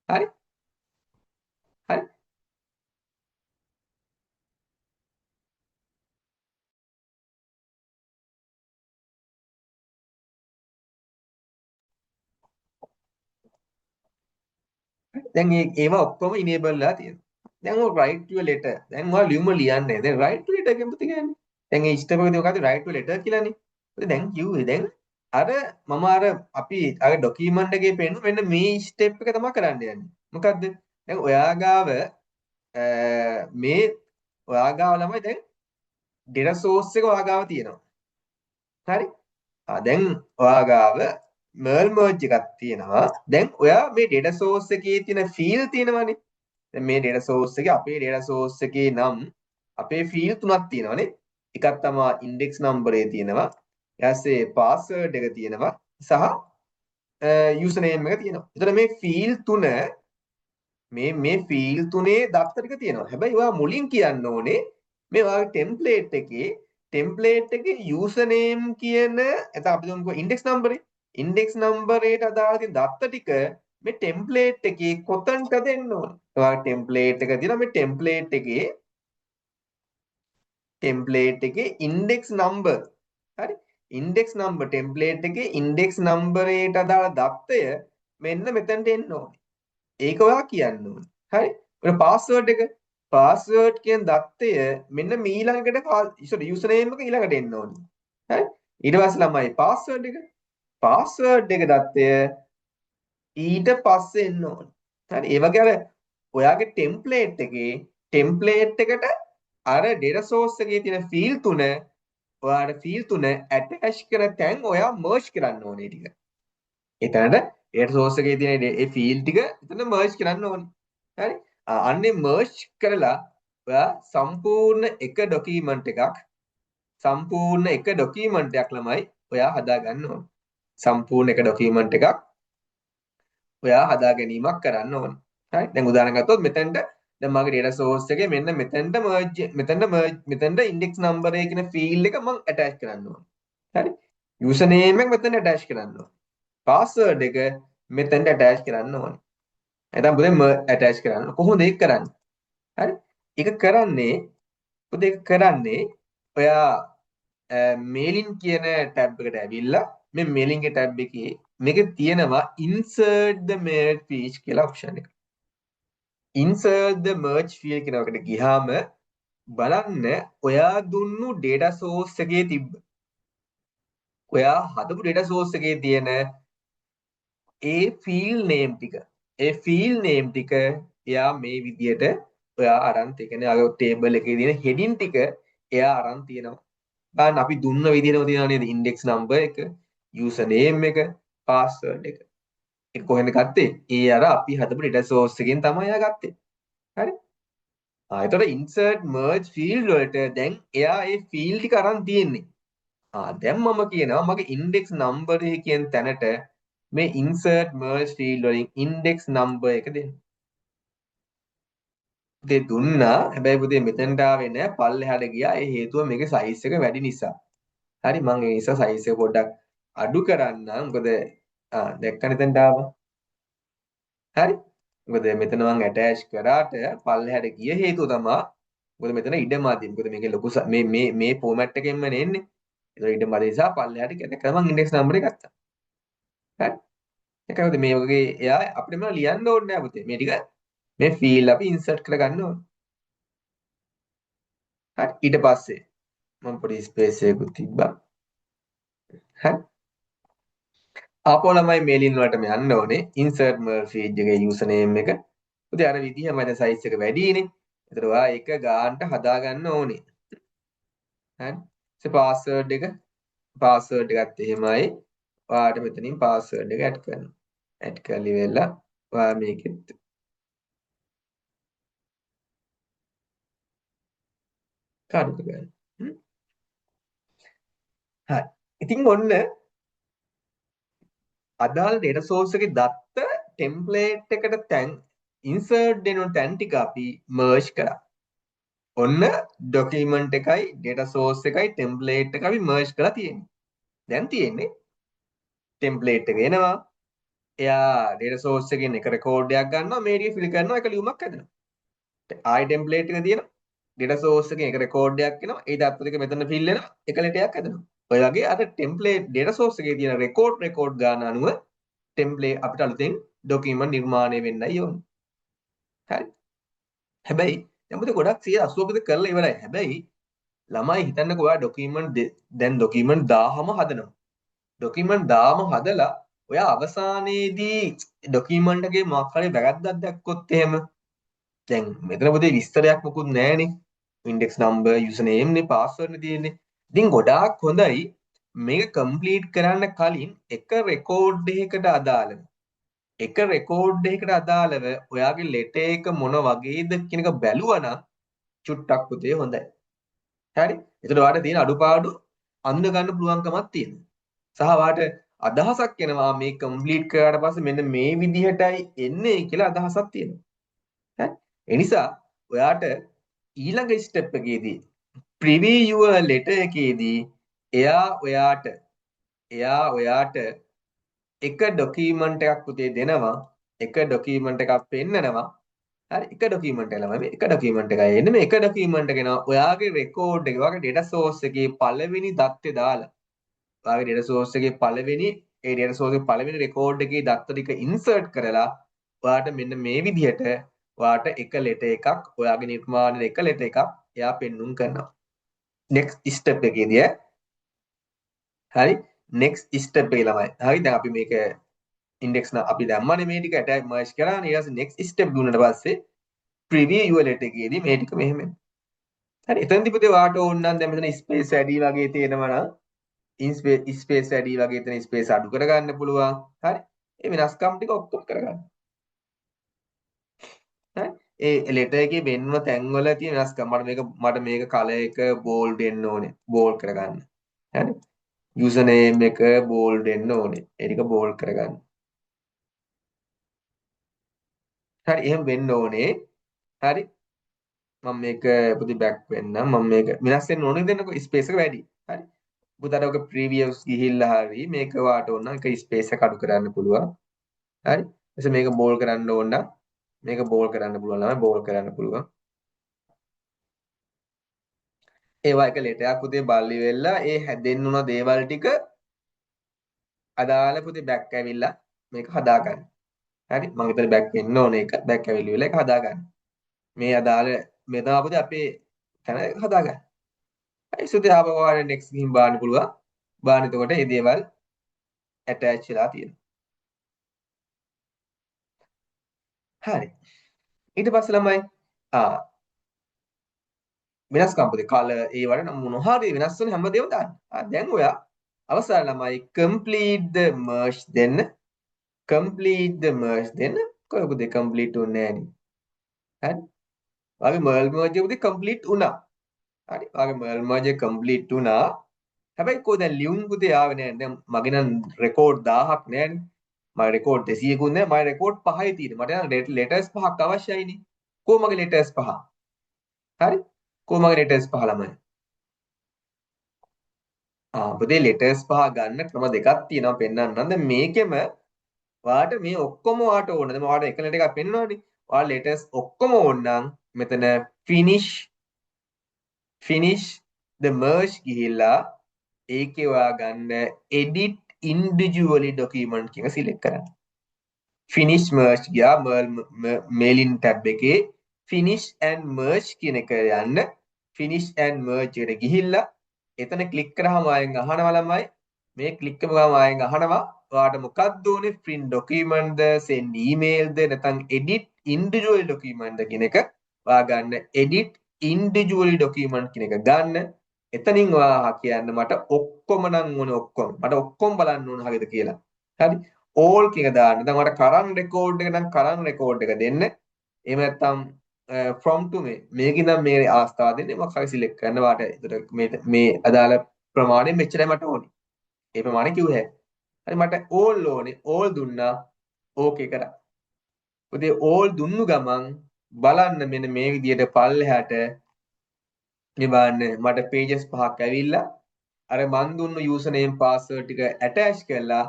හරි. හරි. දැන් ඒවා ඔක්කොම ඉනේබල් වෙලා තියෙනවා. දැන් ඔය write your letter. දැන් ඔයා ලියුම ලියන්නේ. දැන් write your letter කියන්නේ පුතේ කියන්නේ. දැන් ඒ ස්ටෙප් එකේදී මොකද්ද write your letter කියලානේ. පුතේ දැන් කිව්වේ දැන් අර මම අර අපි අර ඩොකියුමන්ට් එකේ පෙන්නු මෙන්න මේ ස්ටෙප් එක තමයි කරන්න යන්නේ. මොකද්ද? දැන් ඔයා ගාව මේ ඔයා ගාව ළමයි දැන් ඩේටා සෝස් එක ඔයා ගාව තියෙනවා. හරි? දැන් ඔයා ගාව මර්ල් මර්ජ් එකක් තියෙනවා. දැන් ඔයා මේ ඩේටා සෝස් එකේ තියෙන ෆීල්ඩ් තියෙනවනේ. දැන් මේ ඩේටා සෝස් එකේ අපේ ඩේටා සෝස් එකේ නම් අපේ ෆීල්ඩ් තුනක් තියෙනවනේ. එකක් තමයි ඉන්ඩෙක්ස් නම්බරේ තියෙනවා. ඊට පස්සේ පාස්වර්ඩ් එක තියෙනවා සහ යූසර් නේම් එක තියෙනවා. එතකොට මේ ෆීල්ඩ් තුන මේ ෆීල්ඩ් තුනේ දත්ත ටික තියෙනවා. හැබැයි ඔයා මුලින් කියන්න ඕනේ මේ ඔයාගේ ටෙම්ප්ලේට් එකේ යූසර් නේම් කියන නැත්නම් අපි දුන්නකෝ ඉන්ඩෙක්ස් නම්බරේ. ඉන්ඩෙක්ස් නම්බරේට අදාළ තියෙන දත්ත ටික මේ ටෙම්ප්ලේට් එකේ කොතනට දෙන්න ඕනේ. ඔයාගේ ටෙම්ප්ලේට් එක තියෙනවා මේ ටෙම්ප්ලේට් එකේ ඉන්ඩෙක්ස් නම්බර්. හරි. ඉන්ඩෙක්ස් නම්බර් ටෙම්ප්ලේට් එකේ ඉන්ඩෙක්ස් නම්බරේට අදාළ දත්තය මෙන්න මෙතනට එන්න ඕනේ. ඒක ඔයා කියන්න ඕනේ. හරි. ඔය පාස්වර්ඩ් එක පාස්වර්ඩ් කියන දත්තය මෙන්න ඊළඟට සෝරි යූසර් නේම් එක ඊළඟට එන්න ඕනේ. හරි. ඊට පස්සේ ළමයි පාස්වර්ඩ් එක පාස්වර්ඩ් එක දත්තය ඊට පස්සේ එන්න ඕනේ. හරි. ඒ වගේ අර ඔයාගේ ටෙම්ප්ලේට් එකේ ටෙම්ප්ලේට් එකට අර ඩේටා සෝස් එකේ තියෙන ෆීල්ඩ් තුන ඔයාට ෆීල්ඩ් තුන ඇටච් කරන තැන් ඔයා මර්ජ් කරන්න ඕනේ ටික. ඒ තැනට ඩේටා සෝස් එකේ තියෙන ඒ ෆීල්ඩ් ටික එතන මර්ජ් කරන්න ඕනේ. හරි. අන්නේ මර්ජ් කරලා ඔයා සම්පූර්ණ එක ඩොකියුමන්ට් එකක් සම්පූර්ණ එක ඩොකියුමන්ට් එකක් ළමයි ඔයා හදා ගන්න ඕනේ. සම්පූර්ණ එක ඩොකියුමන්ට් එකක් ඔයා හදා ගැනීමක් කරන්න ඕනේ. හරි. දැන් උදාහරණ ගත්තොත් මෙතනට දැන් මගේ ඩේටා සෝස් එකේ මෙන්න මෙතනට මර්ජ් මෙතනට මර්ජ් මෙතනට ඉන්ඩෙක්ස් නම්බර් එක කියන ෆීල්ඩ් එක මං ඇටච් කරන්න ඕනේ. හරි. යූසර් නේම් එක මෙතනට ඇටච් කරන්න ඕනේ. පාස්වර්ඩ් එක මෙතනට ඇටච් කරන්න ඕනේ. නැත්නම් පුතේ ඇටච් කරන්න. කොහොමද ඒක කරන්නේ? හරි. ඒක කරන්නේ පුතේ ඒක කරන්නේ ඔයා මේලින් කියන ටැබ් එකට ඇවිල්ලා මේ මේලින් ගේ ටැබ් එකේ මේකේ තියෙනවා insert the merge field කියලා ඔප්ෂන් එක. Insert the merge field කියන එකට ගියාම බලන්න ඔයා දුන්නු data source එකේ තිබ්බ ඔයා හදපු data source එකේ තියෙන ඒ field name ටික ඒ field name ටික එයා මේ විදියට ඔයා අරන් ඒ කියන්නේ අර ටේබල් එකේ තියෙන හෙඩින් ටික එයා අරන් තියෙනවා. බලන්න අපි දුන්න විදියටම තියෙනවා නේද? ඉන්ඩෙක්ස් නම්බර් එක, යූසර් නේම් එක, පාස්වර්ඩ් එක. ඒක කොහෙන්ද ගත්තේ? ඒ අර අපි හදපු ඩේටා සෝස් එකෙන් තමයි එයා ගත්තේ. හරි? ආ එතකොට ඉන්සර්ට් මර්ජ් ෆීල්ඩ් වලට දැන් එයා ඒ ෆීල්ඩ් ටික අරන් තියෙන්නේ. ආ දැන් මම කියනවා මගේ ඉන්ඩෙක්ස් නම්බර් එක කියන තැනට මේ ඉන්සර්ට් මර්ජ් ෆීල්ඩ් වලින් ඉන්ඩෙක්ස් නම්බර් එක දෙන්න. පුතේ දුන්නා. හැබැයි පුතේ මෙතනට ආවේ නෑ, පල්ලෙහාට ගියා. ඒ හේතුව මේකේ සයිස් එක වැඩි නිසා. හරි, මං ඒ නිසා සයිස් එක පොඩ්ඩක් අඩු කරන්නම්. මොකද ආ දැක්කනේ එතනට ආවා. හරි, මොකද මෙතන මං ඇටච් කරාට පල්ලෙහාට ගිය හේතුව තමා මොකද මෙතන ඉඩ මදි. මොකද මේකේ ලොකු මේ මේ මේ ෆෝමැට් එකෙන්ම එන්නේ. ඒක ඉඩ මදි නිසා පල්ලෙහාට ගියා. දැක්කම මං ඉන්ඩෙක්ස් නම්බර් එක ගත්තා. හරි, ඒකයි පුතේ මේ වගේ එයා අපිට මේවා ලියන්න ඕනේ නෑ පුතේ. මේ ටික මේ ෆීල්ඩ් අපි ඉන්සර්ට් කරගන්න ඕනේ. හරි, ඊට පස්සේ මම පොඩි ස්පේස් එකකුත් තිබ්බා. හරි, ආපහු ළමයි මේලින් වලටම යන්න ඕනේ. ඉන්සර්ට් මර්ජ් ෆීල්ඩ් එකේ යූසර් නේම් එක. පුතේ අර විදිහමයි දැන් සයිස් එක වැඩිනේ. ඒතර ඔයා ඒක ගානට හදාගන්න ඕනේ. හරි, ඊට පාස්වර්ඩ් එක, පාස්වර්ඩ් එකත් එහෙමයි. ඔයාට මෙතනින් පාස්වර්ඩ් එක ඇඩ් කරනවා. ඇඩ් කරලි වෙලා ඔයා මේකෙත් කාඩ් කරගන්න. හරි. ඉතින් ඔන්න අදාළ ඩේටා සෝස් එකේ දත්ත ටෙම්ප්ලේට් එකට තැන් ඉන්සර්ට් වෙන තැන් ටික අපි මර්ජ් කරා. ඔන්න ඩොකියුමන්ට් එකයි ඩේටා සෝස් එකයි ටෙම්ප්ලේට් එක අපි මර්ජ් කරලා තියෙන්නේ. දැන් තියෙන්නේ ටෙම්ප්ලේට් එක එනවා. එයා ඩේටා සෝස් එකෙන් එක රෙකෝඩ් එකක් ගන්නවා, මේ ටික ෆිල් කරනවා, එක ලියුමක් හදනවා. ආයි ටෙම්ප්ලේට් එක තියෙනවා. ඩේටා සෝස් එකෙන් එක රෙකෝඩ් එකක් එනවා. ඒ දත්ත ටික මෙතන ෆිල් වෙනවා, එක ලෙටරයක් හදනවා. ඔය වගේ අර ටෙම්ප්ලේට් ඩේටා සෝස් එකේ තියෙන රෙකෝඩ් රෙකෝඩ් ගන්න අනුව ටෙම්ප්ලේට් අපිට අලුතෙන් ඩොකියුමන්ට් නිර්මාණය වෙන්නයි ඕනේ. හරි. හැබැයි දැන් පුතේ ගොඩක් 180 විතර කරලා ඉවරයි. හැබැයි ළමයි හිතන්නකෝ ඔයා ඩොකියුමන්ට් දැන් ඩොකියුමන්ට් 1000ම හදනවා. ඩොකියුමන්ට් 1000ම හදලා ඔයා අවසානයේදී ඩොකියුමන්ට් එකේ මොකක් හරි වැරද්දක් දැක්කොත් එහෙම දැන් මෙතන පුතේ විස්තරයක් මොකුත් නෑනේ. ඉන්ඩෙක්ස් නම්බර්, යූසර් නේම් නේ, පාස්වර්ඩ් නේ තියෙන්නේ. ඉතින් ගොඩාක් හොඳයි මේක කම්ප්ලීට් කරන්න කලින් එක රෙකෝඩ් එකකට අදාළව එක රෙකෝඩ් එකකට අදාළව ඔයාගේ ලෙටර් එක මොන වගේද කියන එක බැලුවා නම් චුට්ටක් පුතේ හොඳයි. හරි? එතකොට ඔයාලට තියෙන අඩුපාඩු අඳුන ගන්න පුළුවන්කමක් තියෙනවා. සහ ඔයාලට අදහසක් එනවා මේ කම්ප්ලීට් කරාට පස්සේ මෙන්න මේ විදිහටයි එන්නේ කියලා අදහසක් තියෙනවා. හරි? ඒ නිසා ඔයාට ඊළඟ ස්ටෙප් එකේදී ප්‍රිවිව් your letter එකේදී එයා ඔයාට එක ඩොකියුමන්ට් එකක් පුතේ දෙනවා. එක ඩොකියුමන්ට් එකක් පෙන්නනවා. හරි, එක ඩොකියුමන්ට් එක ළමයි මේ එක ඩොකියුමන්ට් එකයි එන්නේ. මේ එක ඩොකියුමන්ට් එක එනවා ඔයාගේ රෙකෝඩ් එක, ඔයාගේ ඩේටා සෝස් එකේ පළවෙනි දත්තේ දාලා ඔයාගේ ඩේටා සෝස් එකේ පළවෙනි ඒ ඩේටා සෝස් එකේ පළවෙනි රෙකෝඩ් එකේ දත්ත ටික ඉන්සර්ට් කරලා ඔයාට මෙන්න මේ විදිහට ඔයාට එක ලෙටර් එකක් ඔයාගේ නිර්මාණයේ එක ලෙටර් එකක් එයා පෙන්නුම් කරනවා. නෙක්ස්ට් ස්ටෙප් එකේදී ඈ. හරි, නෙක්ස්ට් ස්ටෙප් එකේ ළමයි. හරි, දැන් අපි මේක ඉන්ඩෙක්ස් න අපි දැම්මනේ මේ ටික ඇටච් මර්ජ් කරානේ. ඊට පස්සේ නෙක්ස්ට් ස්ටෙප් දුන්නට පස්සේ ප්‍රිවිව් your letter එකේදී මේ ටික මෙහෙම එනවා. හරි, එතනදී පුතේ ඔයාට ඕන නම් දැන් මෙතන ස්පේස් වැඩි වගේ තියෙනවා නම් ස්පේස් වැඩි වගේ තියෙන ස්පේස් අඩු කරගන්න පුළුවන්. හරි, ඒ වෙනස්කම් ටික ඔක්කොම කරගන්න. හරි, ඒ ලෙටර් එකේ වෙන්ව තැන්වල තියෙන වෙනස්කම් මට මේක කලර් එක බෝල්ඩ් වෙන්න ඕනේ, බෝල්ඩ් කරගන්න. හරි, යූසර් නේම් එක බෝල්ඩ් වෙන්න ඕනේ, ඒ ටික බෝල්ඩ් කරගන්න. හරි, එහෙම වෙන්න ඕනේ. හරි, මම මේක පුතේ බෑක් වෙන්නම්. මම මේක වෙනස් වෙන්න ඕනේ දෙන්නකෝ, ස්පේස් එක වැඩි. හරි, පුතාට ඔක ප්‍රීවියස් ගිහිල්ලා හරි මේක වාට ඕන නම් එක ස්පේස් එක අඩු කරන්න පුළුවන්. හරි, ඊට මේක බෝල්ඩ් කරන්න ඕන නම් මේක බෝල්ඩ් කරන්න පුළුවන් ළමයි, බෝල්ඩ් කරන්න පුළුවන්. ඒවා එක ලෙටරයක් පුතේ බල්ලි වෙලා ඒ හැදෙන්න උන දේවල් ටික අදාළ පුතේ බෑක් ඇවිල්ලා මේක හදාගන්න. හරි, මං හිතන්නේ බෑක් වෙන්න ඕනේ එක. බෑක් ඇවිල්ලා වෙලා ඒක හදාගන්න. මේ අදාළ මේ තමයි පුතේ අපේ තැන හදාගන්න. හරි, සුදේ ආපහු ඔයාලට නෙක්ස්ට් ගිහින් බලන්න පුළුවන්. බලන්න එතකොට මේ දේවල් ඇටච් වෙලා තියෙනවා. හරි. ඊට පස්සේ ළමයි වෙනස්කම් පොතේ කලර් ඒ වගේ නම් මොන හරි වෙනස් වෙන හැමදේම දාන්න. දැන් ඔයා අවසාන ළමයි complete the merge දෙන්න. Complete the merge දෙන්න. කොහොමද පුතේ complete උන්නේ නෑනේ. හරි. ඔයාගේ merge merge එක පුතේ complete වුණා. හරි. ඔයාගේ merge merge එක complete වුණා. හැබැයි කො දැන් ලියුම් පුතේ ආවේ නෑ. දැන් මගේ නම් රෙකෝඩ් 1000ක් නෑනේ. මගේ රෙකෝඩ් 200කුත් නෑ. මගේ රෙකෝඩ් 5යි තියෙන්නේ. මට නම් ලෙටර්ස් 5ක් අවශ්‍යයිනේ. කො මගේ ලෙටර්ස් 5? හරි. කො මගේ ලෙටර්ස් 5 ළමයි? පුතේ ලෙටර්ස් 5 ගන්න ක්‍රම දෙකක් තියෙනවා පෙන්වන්නම්. දැන් මේකෙම ඔයාට මේ ඔක්කොම ඔයාට ඕන. දැන් ඔයාට එක ලෙටර් එකක් පෙන්වනවනේ. ඔයා ලෙටර්ස් ඔක්කොම ඕන නම් මෙතන finish the merge ගිහිල්ලා ඒකේ ඔයා ගන්න edit individually document කියන සිලෙක්ට් කරන්න. Finish merge ගියා mailing tab එකේ finish and merge කියන එක යන්න. Finish and merge එකට ගිහිල්ලා එතන ක්ලික් කරාම ආයෙන් අහනවා ළමයි. මේ ක්ලික් කරපු ගමන් ආයෙන් අහනවා ඔයාට මොකක්ද ඕනේ, print document ද, send email ද, නැත්නම් edit individual document ද කියන එක ඔයා ගන්න. Edit individual document කියන එක ගන්න. එතනින් ඔයා කියන්න මට ඔක්කොම නම් ඕනේ, ඔක්කොම මට ඔක්කොම බලන්න ඕන හරියද කියලා. හරි, all කියන එක දාන්න. දැන් ඔයාට current record එක නම් current record එක දෙන්න. එහෙම නැත්නම් from to මේකෙන් නම් මේ අවස්ථාව දෙන්නේ මොකක් හරි සිලෙක්ට් කරන්න ඔයාට. ඒතර මේ අදාළ ප්‍රමාණය මෙච්චරයි මට ඕනේ. ඒ ප්‍රමාණය කිව්ව හැකි. හරි, මට all ඕනේ. All දුන්නා. ඕකේ කරා. පුතේ all දුන්නු ගමන් බලන්න මෙන්න මේ විදියට පල්ලෙහාට මේ බලන්න මට pages 5ක් ඇවිල්ලා අර මන් දුන්නු user name password ටික attach කරලා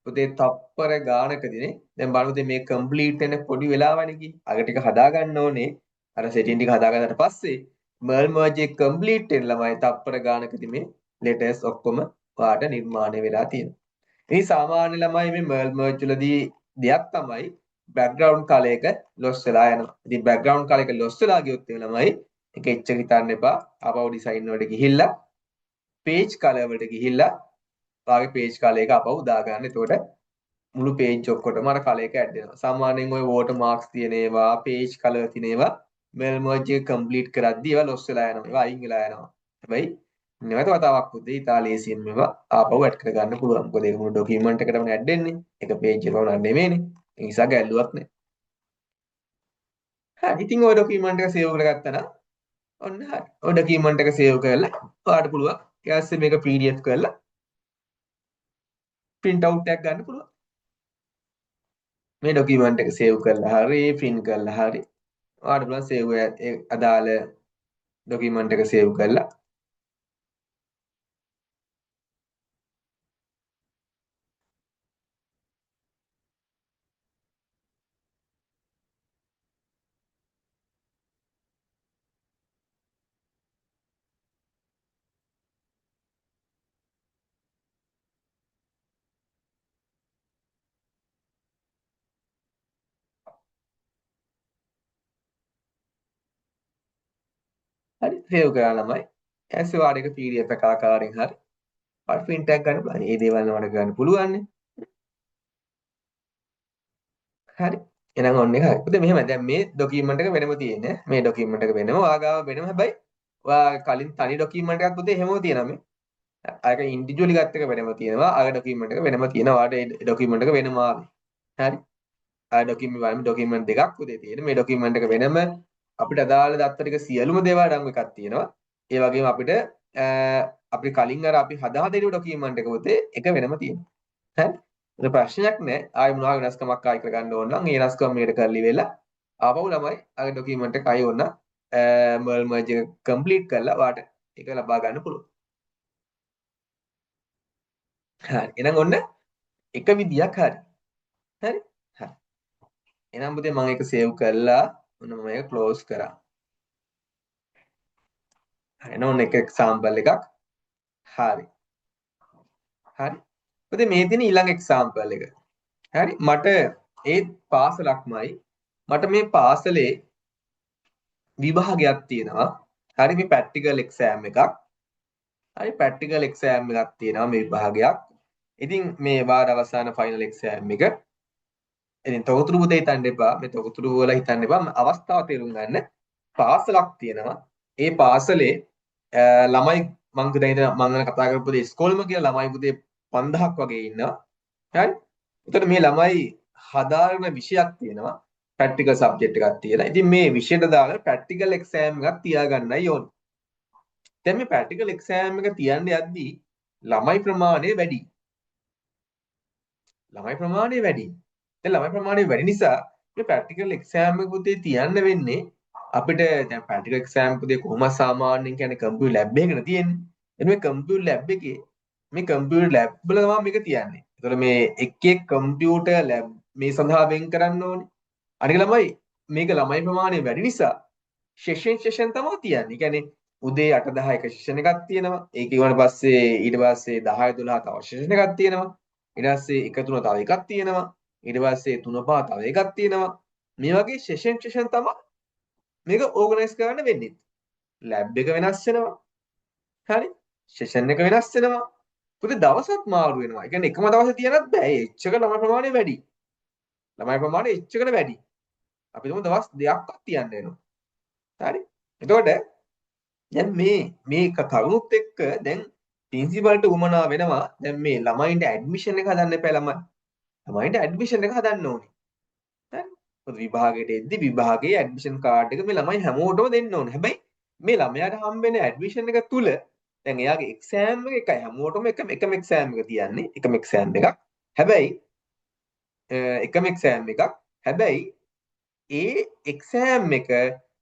පුතේ තප්පර ගානකදීනේ. දැන් බලන්න පුතේ මේ complete වෙන පොඩි වෙලාවනේ කි. අර ටික හදා ගන්න ඕනේ. අර setting ටික හදාගත්තට පස්සේ merge merge එක complete වෙන ළමයි තප්පර ගානකදී මේ letters ඔක්කොම ඔයාට නිර්මාණය වෙලා තියෙනවා. ඉතින් සාමාන්‍ය ළමයි මේ merge merge වලදී දෙයක් තමයි background color එක loss වෙලා යනවා. ඉතින් background color එක loss වෙලා ගියොත් ඒ ළමයි ඒක එච්චර හිතන්න එපා. ආපහු design වලට ගිහිල්ලා page color වලට ගිහිල්ලා ඔයාගේ page color එක ආපහු දාගන්න. එතකොට මුළු page ඔක්කොටම අර color එක add වෙනවා. සාමාන්‍යයෙන් ඔය watermarks තියෙන ඒවා, page color තියෙන ඒවා mail merge එක complete කරද්දී ඒවා loss වෙලා යනවා. ඒවා අයින් වෙලා යනවා. හැබැයි නැවත වතාවක් පුතේ ඉතා ලේසියෙන් මේවා ආපහු ඇඩ් කරගන්න පුළුවන්. මොකද ඒක මුළු ඩොකියුමන්ට් එකටම ඇඩ් වෙන්නේ. එක පේජ් එකකම නන් නෙමෙයිනේ. ඒ නිසා ගැටලුවක් නෑ. හරි. ඉතින් ඔය ඩොකියුමන්ට් එක සේව් කරගත්තා නම් ඔන්න හරි. ඔය ඩොකියුමන්ට් එක සේව් කරලා ඔයාලට පුළුවන් ඊට පස්සේ මේක PDF කරලා print out එකක් ගන්න පුළුවන්. මේ ඩොකියුමන්ට් එක සේව් කරලා හරි print කරලා හරි ඔයාලට පුළුවන් සේව් ඒ අදාළ ඩොකියුමන්ට් එක සේව් කරලා හරි සේව් කරා ළමයි. ඊපස්සේ ඔයාලට ඒක PDF එක ආකාරයෙන් හරි ඔයාලට print එකක් ගන්න පුළුවන්. මේ දේවල් නම් ඔයාලට ගන්න පුළුවන් නේ. හරි. එහෙනම් ඔන්න එක හරි. පුතේ මෙහෙමයි. දැන් මේ ඩොකියුමන්ට් එක වෙනම තියෙන්නේ. මේ ඩොකියුමන්ට් එක වෙනම ඔයා ගාව වෙනම. හැබැයි ඔයා කලින් තනි ඩොකියුමන්ට් එකක් පුතේ එහෙමම තියෙනවා මේ. අරක ඉන්ඩිවිජුවලි ගත්ත එක වෙනම තියෙනවා. අර ඩොකියුමන්ට් එක වෙනම තියෙනවා. ඔයාට ඒ ඩොකියුමන්ට් එක වෙනම ආවේ. හරි. අර ඩොකියුමන්ට් වල ඩොකියුමන්ට් දෙකක් පුතේ තියෙන්නේ. මේ ඩොකියුමන්ට් එක වෙනම අපිට අදාළ දත්ත ටික සියලුම දේවල් අඩංගු එකක් තියෙනවා. ඒ වගේම අපිට අපි කලින් අර අපි හදා හදා හිටපු ඩොකියුමන්ට් එක පොතේ එක වෙනම තියෙනවා. හරි? ඒක ප්‍රශ්නයක් නෑ. ආයෙ මොනවා වෙනස්කමක් ආයෙ කරගන්න ඕන නම් ඒ වෙනස්කම මේකට කරලි වෙලා ආපහු ළමයි අර ඩොකියුමන්ට් එක ආයෙ ඕන නම් මර්ල් මර්ජ් එක කම්ප්ලීට් කරලා ඔයාට ඒක ලබා ගන්න පුළුවන්. හරි. එහෙනම් ඔන්න එක විදියක් හරි. හරි? හරි. එහෙනම් පුතේ මම ඒක සේව් කරලා ඔන්න මම ඒක ක්ලෝස් කරා. හරි. එහෙනම් ඔන්න එක එක්සැම්පල් එකක්. හරි. හරි. පුතේ මේ තියෙන ඊළඟ එක්සැම්පල් එක. හරි. මට ඒ පාසලක්මයි මට මේ පාසලේ විභාගයක් තියෙනවා. හරි මේ ප්‍රැක්ටිකල් එක්සෑම් එකක්. හරි ප්‍රැක්ටිකල් එක්සෑම් එකක් තියෙනවා මේ විභාගයක්. ඉතින් මේ වාර අවසාන ෆයිනල් එක්සෑම් එක. ඉතින් තොරතුරු පුතේ හිතන්න එපා. මේ තොරතුරු වල හිතන්න එපා. අවස්ථාව තේරුම් ගන්න. පාසලක් තියෙනවා. ඒ පාසලේ ළමයි මං දැන් මං ගැන කතා කරපු දේ ඉස්කෝලේම කියලා ළමයි පුතේ 5000ක් වගේ ඉන්නවා. හරි? එතකොට මේ ළමයි හදාරන විෂයක් තියෙනවා. ප්‍රැක්ටිකල් සබ්ජෙක්ට් එකක් තියෙනවා. ඉතින් මේ විෂයට දාලා ප්‍රැක්ටිකල් එක්සෑම් එකක් තියාගන්නයි ඕනේ. දැන් මේ ප්‍රැක්ටිකල් එක්සෑම් එක තියන්න යද්දී ළමයි ප්‍රමාණය වැඩි. ළමයි ප්‍රමාණය වැඩි. දැන් ළමයි ප්‍රමාණය වැඩි නිසා මේ ප්‍රැක්ටිකල් එක්සෑම් එක පුතේ තියන්න වෙන්නේ අපිට. දැන් ප්‍රැක්ටිකල් එක්සෑම් පුතේ කොහොම සාමාන්‍යයෙන් කියන්නේ කම්පියුටර් ලැබ් එකකනේ තියෙන්නේ. එතන මේ කම්පියුටර් ලැබ් එකේ මේ කම්පියුටර් ලැබ් වල තමයි මේක තියන්නේ. ඒතකොට මේ එක් එක් කම්පියුටර් ලැබ් මේ සඳහා වෙන් කරන්න ඕනේ. අනික ළමයි මේක ළමයි ප්‍රමාණය වැඩි නිසා සෙෂන් සෙෂන් තමයි තියන්නේ. ඒ කියන්නේ උදේ 8 10 එක සෙෂන් එකක් තියෙනවා. ඒක ඉවරන පස්සේ ඊට පස්සේ 10 12 තව සෙෂන් එකක් තියෙනවා. ඊට පස්සේ 1 3 තව එකක් තියෙනවා. ඊට පස්සේ 3 5 තව එකක් තියෙනවා. මේ වගේ සෙෂන් සෙෂන් තමයි මේක ඕගනයිස් කරන්න වෙන්නේ. ලැබ් එක වෙනස් වෙනවා. හරි? සෙෂන් එක වෙනස් වෙනවා. පුතේ දවසත් මාරු වෙනවා. ඒ කියන්නේ එකම දවසේ තියනත් බෑ. එච්චර ළමයි ප්‍රමාණය වැඩි. ළමයි ප්‍රමාණය එච්චරකට වැඩි. අපි තුමු දවස් දෙකක්වත් තියන්න වෙනවා. හරි? එතකොට දැන් මේ මේ කරුණුත් එක්ක දැන් ප්‍රින්සිපල්ට උවමනා වෙනවා දැන් මේ ළමයින්ට ඇඩ්මිෂන් එක හදන්න එපා ළමයි. ළමයින්ට ඇඩ්මිෂන් එක හදන්න ඕනේ. හරි? මොකද විභාගයට එද්දි විභාගයේ ඇඩ්මිෂන් කාඩ් එක මේ ළමයි හැමෝටම දෙන්න ඕනේ. හැබැයි මේ ළමයාට හම්බෙන ඇඩ්මිෂන් එක තුල දැන් එයාගේ එක්සෑම් එක එකයි හැමෝටම එකම එකම එක්සෑම් එක තියන්නේ. එකම එක්සෑම් එකක්. හැබැයි එකම එක්සෑම් එකක්. හැබැයි ඒ එක්සෑම් එක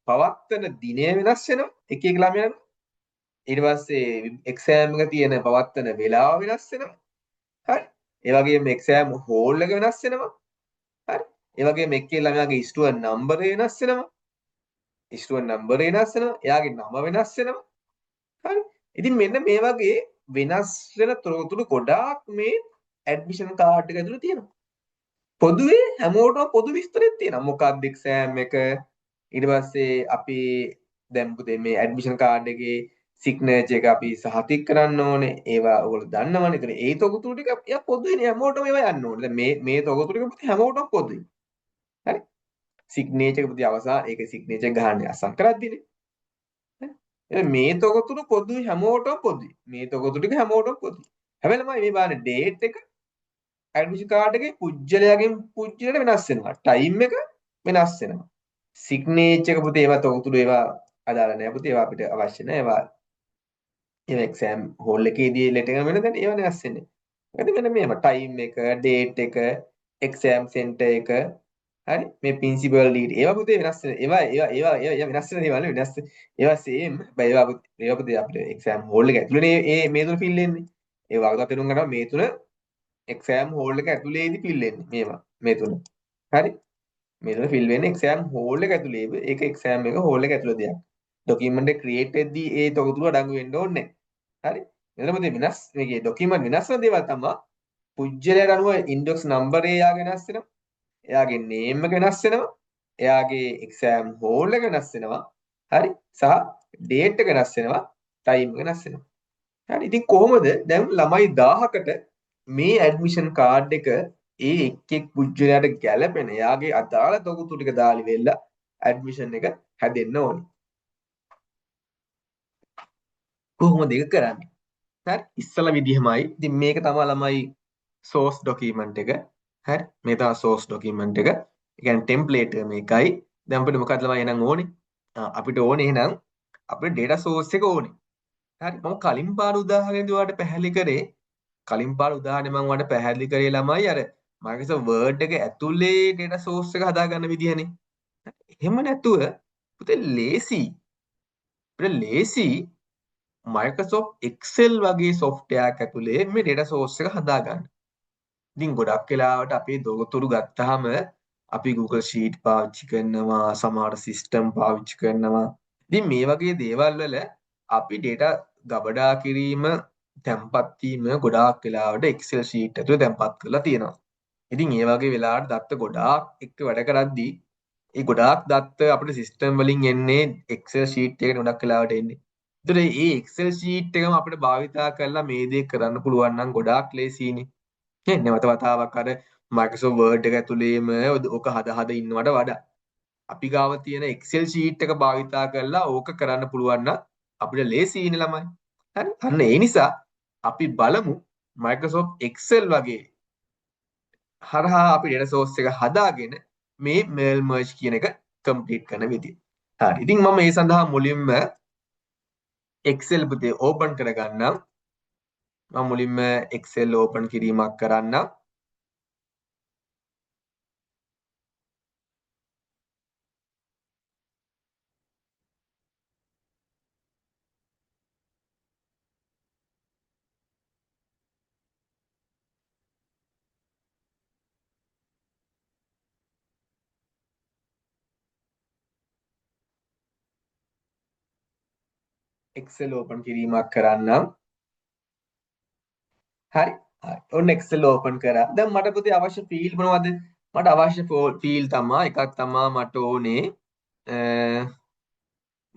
පවත්වන දිනය වෙනස් වෙනවා එක එක ළමයාට. ඊට පස්සේ එක්සෑම් එක තියෙන පවත්වන වෙලාව වෙනස් වෙනවා. හරි. ඒ වගේම එක්සෑම් හෝල් එක වෙනස් වෙනවා. හරි. ඒ වගේම එක් එක් ළමයාගේ ස්ටුඩන්ට් නම්බර් එක වෙනස් වෙනවා. ස්ටුඩන්ට් නම්බර් වෙනස් වෙනවා. එයාගේ නම වෙනස් වෙනවා. හරි. ඉතින් මෙන්න මේ වගේ වෙනස් වෙන තොරතුරු ගොඩාක් මේ ඇඩ්මිෂන් කාඩ් එක ඇතුලේ තියෙනවා. පොදුවේ හැමෝටම පොදු විස්තරයක් තියෙනවා. මොකක්ද එක්සෑම් එක? ඊට පස්සේ අපි දැන් පුතේ මේ ඇඩ්මිෂන් කාඩ් එකේ සිග්නේචර් එක අපි සහතික කරන්න ඕනේ. ඒවා ඔයගොල්ලෝ දන්නවනේ. ඒතර ඒ තොරතුරු ටික එයා පොදුවේ හැමෝටම ඒවා යන්න ඕනේ. දැන් මේ මේ තොරතුරු ටික පුතේ හැමෝටම පොදුයි. හරි? සිග්නේචර් එක පුතේ අවසාන ඒක සිග්නේචර් ගහන්නේ අසං කරද්දිනේ. හරි? මේ තොරතුරු පොදුයි හැමෝටම පොදුයි. මේ තොරතුරු ටික හැමෝටම පොදුයි. හැබැයි ළමයි මේ බලන්න ඩේට් එක ඇඩ්මිෂන් කාඩ් එකේ පුජ්‍යලයාගෙන් පුජ්‍යලයට වෙනස් වෙනවා. ටයිම් එක වෙනස් වෙනවා. සිග්නේචර් එක පුතේ ඒවා තොරතුරු ඒවා අදාළ නෑ පුතේ. ඒවා අපිට අවශ්‍ය නෑ. ඒවා ඒවා එක්සෑම් හෝල් එකේදී ලෙටර් එක වෙන දැන් ඒවා වෙනස් වෙන්නේ. මොකද මෙන්න මේව ටයිම් එක, ඩේට් එක, එක්සෑම් සෙන්ටර් එක, හරි මේ ප්‍රින්සිපල් ඩීට් ඒවා පුතේ වෙනස් වෙන ඒවා ඒවා ඒවා ඒවා වෙනස් වෙන දේවල් නෙවෙයි වෙනස් ඒවා සේම්. හැබැයි ඒවා ඒවා පුතේ අපිට එක්සෑම් හෝල් එක ඇතුළේනේ ඒ මේ තුන ෆිල් වෙන්නේ. ඒ වගේ තේරුම් ගන්නවා මේ තුන එක්සෑම් හෝල් එක ඇතුළේදී ෆිල් වෙන්නේ මේවා මේ තුන. හරි මේ තුන ෆිල් වෙන්නේ එක්සෑම් හෝල් එක ඇතුළේ. ඒක එක්සෑම් එක හෝල් එක ඇතුළේ දෙයක්. ඩොකියුමන්ට් එක ක්‍රියේට් වෙද්දී ඒ තොරතුරු අඩංගු වෙන්න ඕනේ නැහැ. හරි මෙතන පුතේ වෙනස් මේකේ ඩොකියුමන්ට් වෙනස් වෙන දේවල් තමයි පුජ්‍යලයට අනුව ඉන්ඩෙක්ස් නම්බර් එක එයාගේ වෙනස් වෙනවා. එයාගේ නේම් එක වෙනස් වෙනවා. එයාගේ එක්සෑම් හෝල් එක වෙනස් වෙනවා. හරි සහ ඩේට් එක වෙනස් වෙනවා. ටයිම් එක වෙනස් වෙනවා. හරි ඉතින් කොහොමද දැන් ළමයි 1000කට මේ ඇඩ්මිෂන් කාඩ් එක ඒ එක් එක් පුජ්‍යලයට ගැලපෙන එයාගේ අදාළ තොරතුරු ටික දාලි වෙලා ඇඩ්මිෂන් එක හැදෙන්න ඕනේ. කොහොමද ඒක කරන්නේ? හරි ඉස්සලා විදිහමයි. ඉතින් මේක තමයි ළමයි සෝස් ඩොකියුමන්ට් එක. හරි මේ තමයි සෝස් ඩොකියුමන්ට් එක. ඒ කියන්නේ ටෙම්ප්ලේට් එක මේකයි. දැන් අපිට මොකක්ද ළමයි එහෙනම් ඕනේ? අපිට ඕනේ එහෙනම් අපිට ඩේටා සෝස් එක ඕනේ. හරි මම කලින් පාර උදාහරණෙදී ඔයාලට පැහැදිලි කරේ කලින් පාර උදාහරණේ මම ඔයාලට පැහැදිලි කරේ ළමයි අර Microsoft Word එක ඇතුලේ ඩේටා සෝස් එක හදාගන්න විදිහනේ. එහෙම නැතුව පුතේ ලේසි. අපිට ලේසි Microsoft Excel වගේ සොෆ්ට්වෙයාර් එකක් ඇතුලේ මේ ඩේටා සෝස් එක හදාගන්න. ඉතින් ගොඩක් වෙලාවට අපේ තොරතුරු ගත්තාම අපි Google Sheet පාවිච්චි කරනවා, සමහර සිස්ටම් පාවිච්චි කරනවා. ඉතින් මේ වගේ දේවල් වල අපි ඩේටා ගබඩා කිරීම, තැන්පත් වීම ගොඩාක් වෙලාවට Excel sheet ඇතුලේ තැන්පත් කරලා තියෙනවා. ඉතින් ඒ වගේ වෙලාවට දත්ත ගොඩාක් එක්ක වැඩ කරද්දී ඒ ගොඩාක් දත්ත අපිට සිස්ටම් වලින් එන්නේ Excel sheet එකේ ගොඩක් වෙලාවට එන්නේ. ඒතර මේ Excel sheet එකම අපිට භාවිතා කරලා මේ දේ කරන්න පුළුවන් නම් ගොඩාක් ලේසියිනේ. නේ නැවත වතාවක් අර Microsoft Word එක ඇතුළේම ඕක හද හද ඉන්නවට වඩා අපි ගාව තියෙන Excel sheet එක භාවිතා කරලා ඕක කරන්න පුළුවන් නම් අපිට ලේසියිනේ ළමයි. හරි? අන්න ඒ නිසා අපි බලමු Microsoft Excel වගේ හරහා අපි data source එක හදාගෙන මේ mail merge කියන එක complete කරන විදිය. හරි. ඉතින් මම ඒ සඳහා මුලින්ම Excel පුතේ ඕපන් කරගන්නම්. මම මුලින්ම Excel open කිරීමක් කරන්නම්. Excel open කිරීමක් කරන්නම්. හරි. හරි. ඔන්න Excel open කරා. දැන් මට පුතේ අවශ්‍ය ෆීල්ඩ් මොනවද? මට අවශ්‍ය ෆීල්ඩ් තමා එකක් තමා මට ඕනේ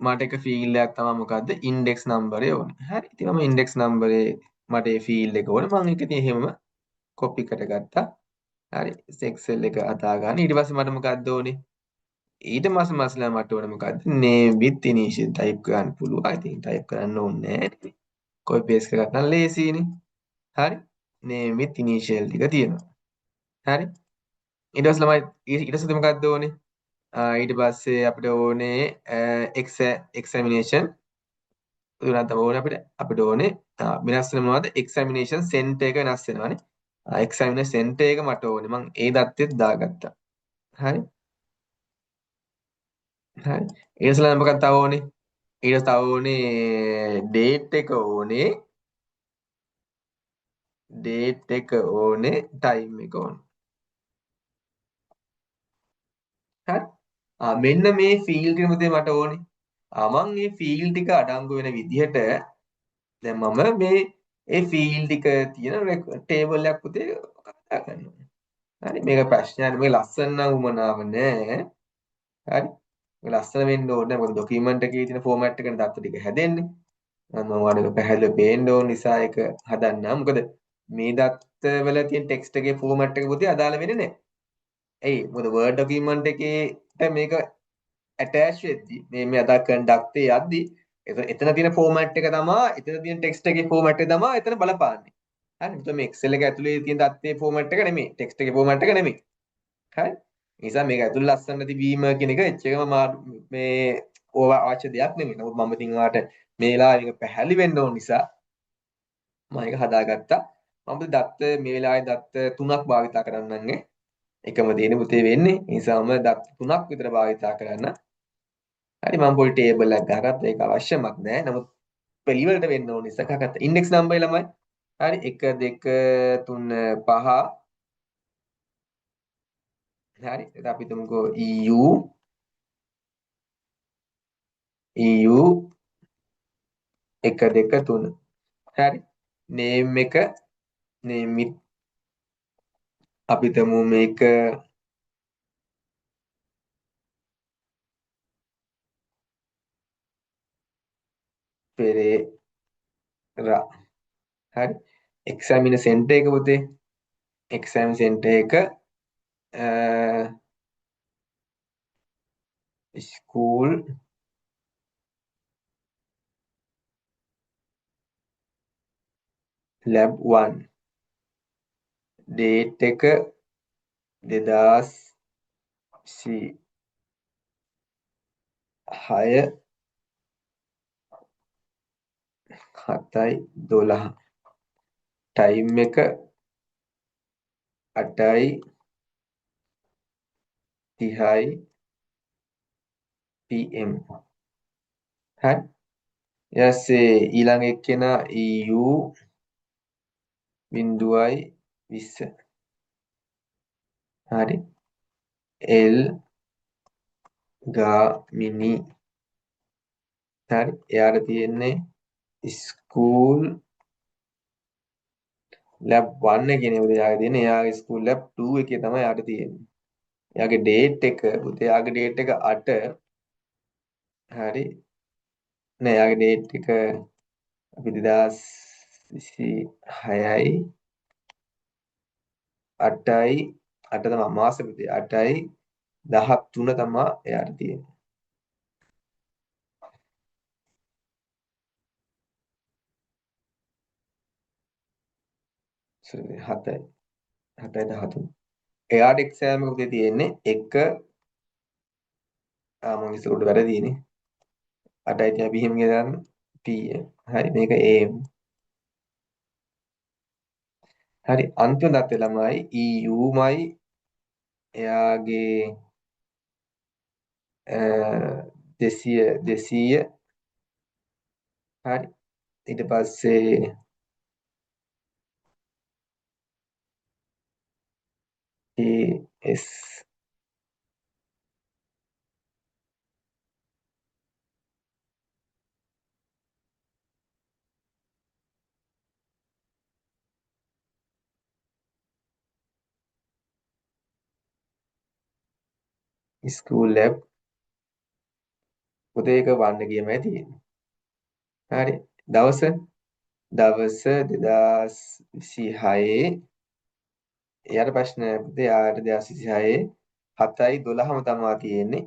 මට එක ෆීල්ඩ් එකක් තමා මොකද්ද? ඉන්ඩෙක්ස් නම්බරේ ඕනේ. හරි. ඉතින් මම ඉන්ඩෙක්ස් නම්බරේ මට ඒ ෆීල්ඩ් එක ඕනේ. මම ඒක ඉතින් එහෙමම කොපි කරගත්තා. හරි. Excel එක හදා ගන්න. ඊට පස්සේ මට මොකද්ද ඕනේ? ඊට මස්ලා මට ඕනේ මොකද්ද? name with initial type කරන්න පුළුවන්. ඉතින් ටයිප් කරන්න ඕනේ නෑ. කොපි පේස්ට් කරගත්තා නම් ලේසියිනේ. හරි. name with initial ටික තියෙනවා. හරි. ඊට පස්සේ ළමයි ඊට පස්සේ මොකද්ද ඕනේ? ඊට පස්සේ අපිට ඕනේ එක්සැමිනේෂන් තුනක් තමයි ඕනේ අපිට. අපිට ඕනේ වෙනස් වෙන මොනවද? එක්සැමිනේෂන් සෙන්ටර් එක වෙනස් වෙනවානේ. එක්සැමිනේෂන් සෙන්ටර් එක මට ඕනේ. මං ඒ දත්තෙත් දාගත්තා. හරි. හරි. ඊට පස්සේ ළමයි මොකක්ද තව ඕනේ? ඊට තව ඕනේ ඩේට් එක ඕනේ. ඩේට් එක ඕනේ, ටයිම් එක ඕනේ. හරි. මෙන්න මේ ෆීල්ඩ් ටික මුදේ මට ඕනේ. මං මේ ෆීල්ඩ් ටික අඩංගු වෙන විදිහට දැන් මම මේ ඒ ෆීල්ඩ් ටික තියෙන ටේබල් එකක් පුතේ හදා ගන්න ඕනේ. හරි. මේක ප්‍රශ්නයක් නෙමෙයි, ලස්සන නම් උමනාව නෑ. හරි. මේක ලස්සන වෙන්න ඕනේ නෑ. මොකද ඩොකියුමන්ට් එකේ තියෙන ෆෝමැට් එකනේ දත්ත ටික හැදෙන්නේ. මම ඔයාලට ඒක පැහැදිලිව පේන්න ඕන නිසා ඒක හදන්නම්. මොකද මේ දත්ත වල තියෙන ටෙක්ස්ට් එකේ ෆෝමැට් එක පුතේ අදාළ වෙන්නේ නෑ. ඇයි? මොකද Word document එකේට මේක ඇටච් වෙද්දි මේ මේ අදා කන්ඩක්ට් යද්දි එතන තියෙන ෆෝමැට් එක තමා එතන තියෙන ටෙක්ස්ට් එකේ ෆෝමැට් එක තමා එතන බලපාන්නේ. හරි. මොකද මේ Excel එක ඇතුලේ තියෙන දත්තේ ෆෝමැට් එක නෙමෙයි, ටෙක්ස්ට් එකේ ෆෝමැට් එක නෙමෙයි. හරි. ඒ නිසා මේක ඇතුළේ ලස්සන තිබීම කියන එක එච්චරම මේ ඕවා අවශ්‍ය දෙයක් නෙමෙයි. නමුත් මම ඉතින් ඔයාලට මේ වෙලාවේ මේක පැහැදිලි වෙන්න ඕන නිසා මම ඒක හදාගත්තා. මම දත්ත මේ වෙලාවේ දත්ත තුනක් භාවිතා කරන්නම් නේ. එකම දේනේ පුතේ වෙන්නේ. ඒ නිසා මම දත්ත තුනක් විතර භාවිතා කරන්න. හරි, මම පොඩි ටේබල් එකක් ගහගත්තා. ඒක අවශ්‍යමත් නෑ. නමුත් පිළිවෙලට වෙන්න ඕන නිසා ගහගත්තා. ඉන්ඩෙක්ස් නම්බර් ළමයි. හරි, 1 2 3 5. හරි, එතකොට අපි තුමුකෝ EU EU 1 2 3. හරි, නේම් එක නේම් විත් අපි තමු මේක පෙරේරා. හරි, එක්සැමින සෙන්ටර් එක පුතේ. එක්සෑම් සෙන්ටර් එක ස්කූල් ලැබ් 1 ඩේට් එක 2026 7යි 12 ටයිම් එක 8යි 30යි PM. හරි, ඊට ඊළඟ එක්කෙනා EU බිංදුවයි 20. හරි, L Gamini. හරි, එයාට තියෙන්නේ ස්කූල් ලැබ් 1 එකේ නේ පුතේ එයාගේ තියෙන්නේ. එයාගේ ස්කූල් ලැබ් 2 එකේ තමයි එයාට තියෙන්නේ. එයාගේ ඩේට් එක පුතේ එයාගේ ඩේට් එක 8. හරි නෑ, එයාගේ ඩේට් එක අපි 2026යි 8යි 8 තමයි මාසෙ පුතේ 8යි 13 තමයි එයාට තියෙන්නේ. සෝරි 7යි 7යි 13. එයාට එක්සෑම් එක පුතේ තියෙන්නේ 1 මං ඉස්සරහට වැරදීනේ. 8යි තිය අපි එහෙම කියලා දාන්න PM. හරි මේක AM. හරි අන්තිම දත්තේ ළමයි EU මයි එයාගේ 200 200 හරි ඊට පස්සේ AS school lab පොතේ එක වන්න කියමයි තියෙන්නේ. හරි දවස දවස 2026 එයාට ප්‍රශ්න පුතේ එයාට 2026 7යි 12ම තමා තියෙන්නේ.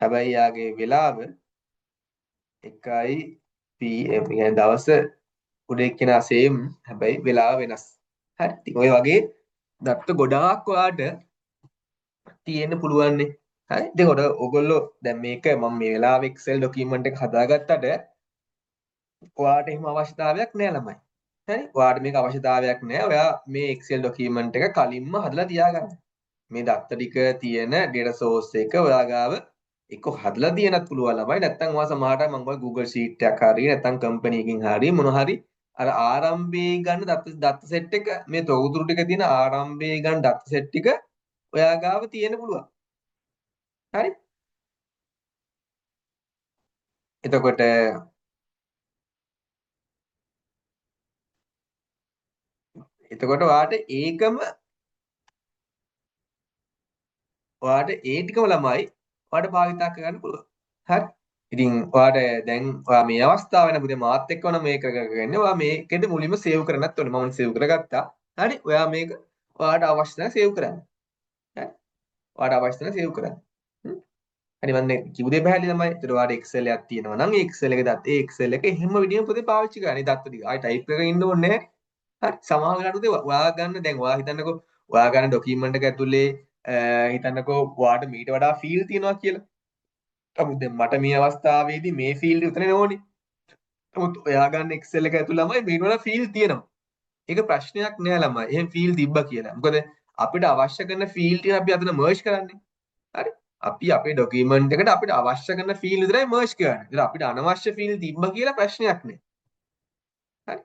හැබැයි එයාගේ වෙලාව 1යි PM. කියන්නේ දවස උඩ එක්කෙනා සේම් හැබැයි වෙලාව වෙනස්. හරි. ඉතින් ඔය වගේ දත්ත ගොඩාක් ඔයාට තියෙන්න පුළුවන්නේ. හරි. ඉතින් ඔයගොල්ලෝ දැන් මේක මම මේ වෙලාවේ Excel document එක හදාගත්තට ඔයාට එහෙම අවශ්‍යතාවයක් නෑ ළමයි. හරි. ඔයාට මේක අවශ්‍යතාවයක් නෑ. ඔයා මේ Excel document එක කලින්ම හදලා තියාගන්න. මේ දත්ත ටික තියෙන data source එක ඔයා ගාව එක්ක හදලා තියෙනත් පුළුවන් ළමයි. නැත්තම් ඔයා සමහරට මං ඔය Google Sheet එකක් හරි නැත්තම් කම්පැනි එකකින් හරි මොන හරි අර ආරම්භයේ ගන්න දත්ත සෙට් එක මේ තොරතුරු ටික තියෙන ආරම්භයේ ගන්න දත්ත සෙට් ටික ඔයා ගාව තියෙන්න පුළුවන්. හරි. එතකොට එතකොට ඔයාට ඒකම ඔයාට ඒ ටිකම ළමයි ඔයාට භාවිතා කරගන්න පුළුවන්. හරි. ඉතින් ඔයාට දැන් ඔයා මේ අවස්ථාව වෙන පුතේ මාත් එක්කම නම් මේක කරගෙන ඔයා මේකෙද මුලින්ම සේව් කරන්නත් ඕනේ. මම සේව් කරගත්තා. හරි. ඔයා මේක ඔයාට අවශ්‍ය නම් සේව් කරන්න. හරි. ඔයාට අවශ්‍ය නම් සේව් කරන්න. හරි මම දැන් කිව්ව දේ පැහැදිලි ළමයි. ඒතර ඔයාට Excel එකක් තියෙනවා නම් ඒ Excel එක දත් ඒ Excel එක එහෙම විදියම පොතේ පාවිච්චි කරන්න. ඒ දත්ත ටික ආයි ටයිප් කරගෙන ඉන්න ඕනේ නැහැ. හරි. සමහර වෙලාවට උදේ ඔයා ගන්න දැන් ඔයා හිතන්නකෝ ඔයා ගන්න ඩොකියුමන්ට් එක ඇතුලේ හිතන්නකෝ ඔයාට මීට වඩා ෆීල් තියෙනවා කියලා. නමුත් දැන් මට මේ අවස්ථාවේදී මේ ෆීල්ඩ් විතරනේ ඕනේ. නමුත් ඔයා ගන්න Excel එක ඇතුළේ ළමයි මීට වඩා ෆීල්ඩ් තියෙනවා. ඒක ප්‍රශ්නයක් නෑ ළමයි. එහෙම ෆීල්ඩ් තිබ්බා කියලා. මොකද අපිට අවශ්‍ය කරන ෆීල්ඩ් ටික අපි අතන මර්ජ් කරන්නේ. හරි. අපි අපේ ඩොකියුමන්ට් එකට අපිට අවශ්‍ය කරන ෆීල්ඩ් විතරයි මර්ජ් කරන්නේ. ඒතර අපිට අනවශ්‍ය ෆීල්ඩ් තිබ්බා කියලා ප්‍රශ්නයක් නෑ. හරි.